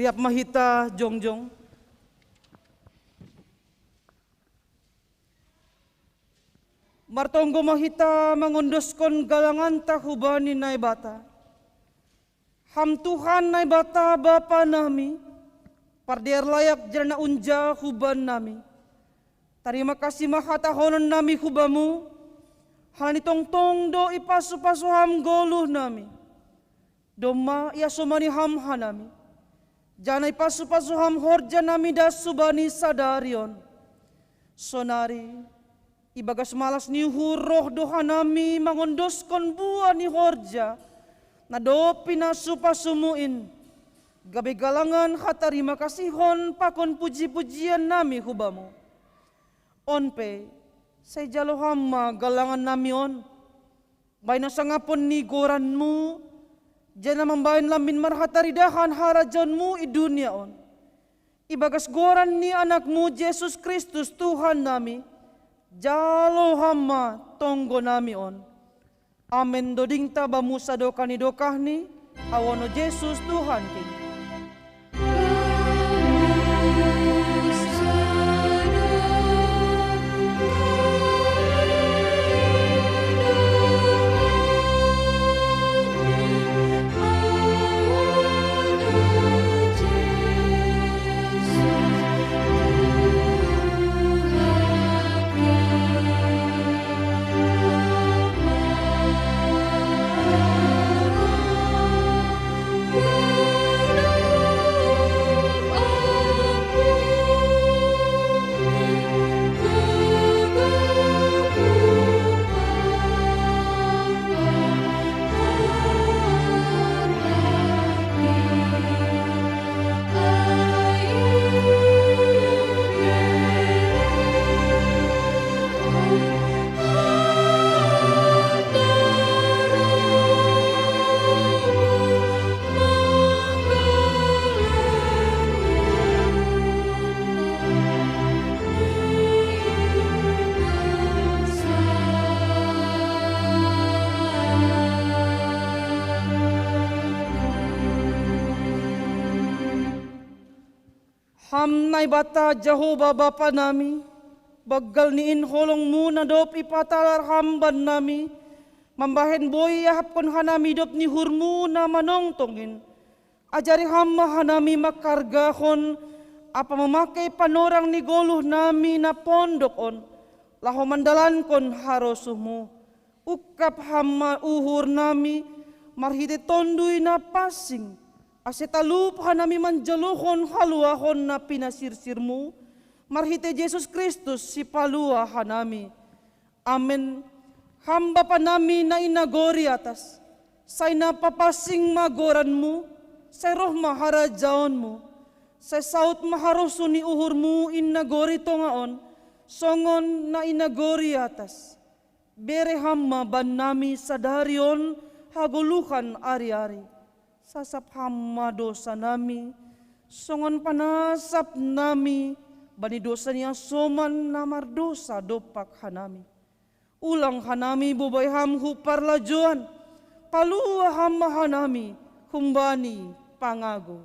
Riap ma hita jongjong. Martonggo ma hita mangondoskon galanganta hubani Naibata. Ham Tuhan Naibata Bapa nami, pardear layak jana unja huban nami. Tarima kasih ma hatahonon nami hubamu, halani tongtong do ipasu-pasu ham goluh nami. Domma iasomani ham hanami, jana ipasu-pasu ham horja nami das hubani sadari on. Sonari, ibagas malas ni uhur roh do hanami mangondoskon buah ni horja, na dob pinasu-pasumu in, gabe galangan hatarima kasihon pakon puji-pujian nami hubamu. On pe, sai jalo ham ma galangan nami on, baen na sangapon ni goranmu, jana mambaen lambin marhataridahan harajaonmu i dunia on. Ibagas goran ni anakmu Jesus Kristus Tuhan nami, jalo ham ma tonggo nami on. Amen. Dodingta bamu sadokah ni dokahni, awono Jesus Tuhan king. Ham Naibata Jahowa Bapa nami, banggal ni in holongmu na dob ipatalar ham bannami, mambahen boi iahapkon hanami dob ni uhurmu na manongtong in. Ajari ham ma hanami manghargahon ampa mamake panorang ni goluh nami na pondok on, laho mandalankon harosuhmu. Ungkap ham ma uhur nami marhite Tonduy Napansing, ase talup hanami manjalohon haluahon na pinasirsirmu, marhite Jesus Kristus Sipalua hanami. Amen. Ham Bapa nami na i nagori atas, sai na papansing ma goranmu, sai roh ma harajaonmu, sai saut ma harosuh ni uhurmu i nagori tonga on, songon na i nagori atas. Bere ham ma bannami sadari on hagoluhan ari-ari. Sasap ham ma dosa nami, songon panasap nami bani dosa ni hasoman na mardosa dompak hanami. Ulang hanami bobai ham hu parlajoan, palua ham ma hanami humbani pangago.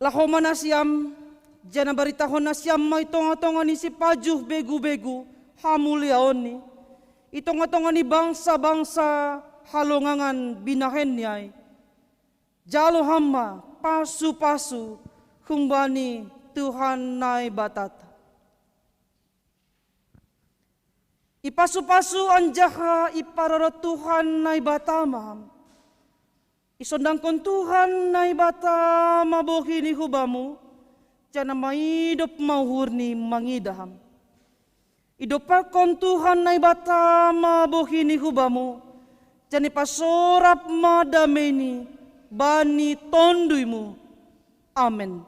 Laho ma nasiam, jana baritahon nasiam ma i tonga-tonga ni sipajuh begu-begu hamuliaonni, i tonga-tonga ni bangsa-bangsa halongangan binahenni ai. Jalo ham ma pasu-pasu humbani Tuhan Naibatata. Ipasu-pasu anjaha iparorot Tuhan Naibata ma ham. Isondangkon Tuhan Naibata ma bohini hubamu, jana maidop ma uhurni mangidah ham. Idompakkon Tuhan Naibata ma bohini hubamu, Jani pasorap ma dameiNi bani tonduiMu. Amen.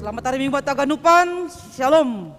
Selamat hari Minggu buat haganupan. Shalom.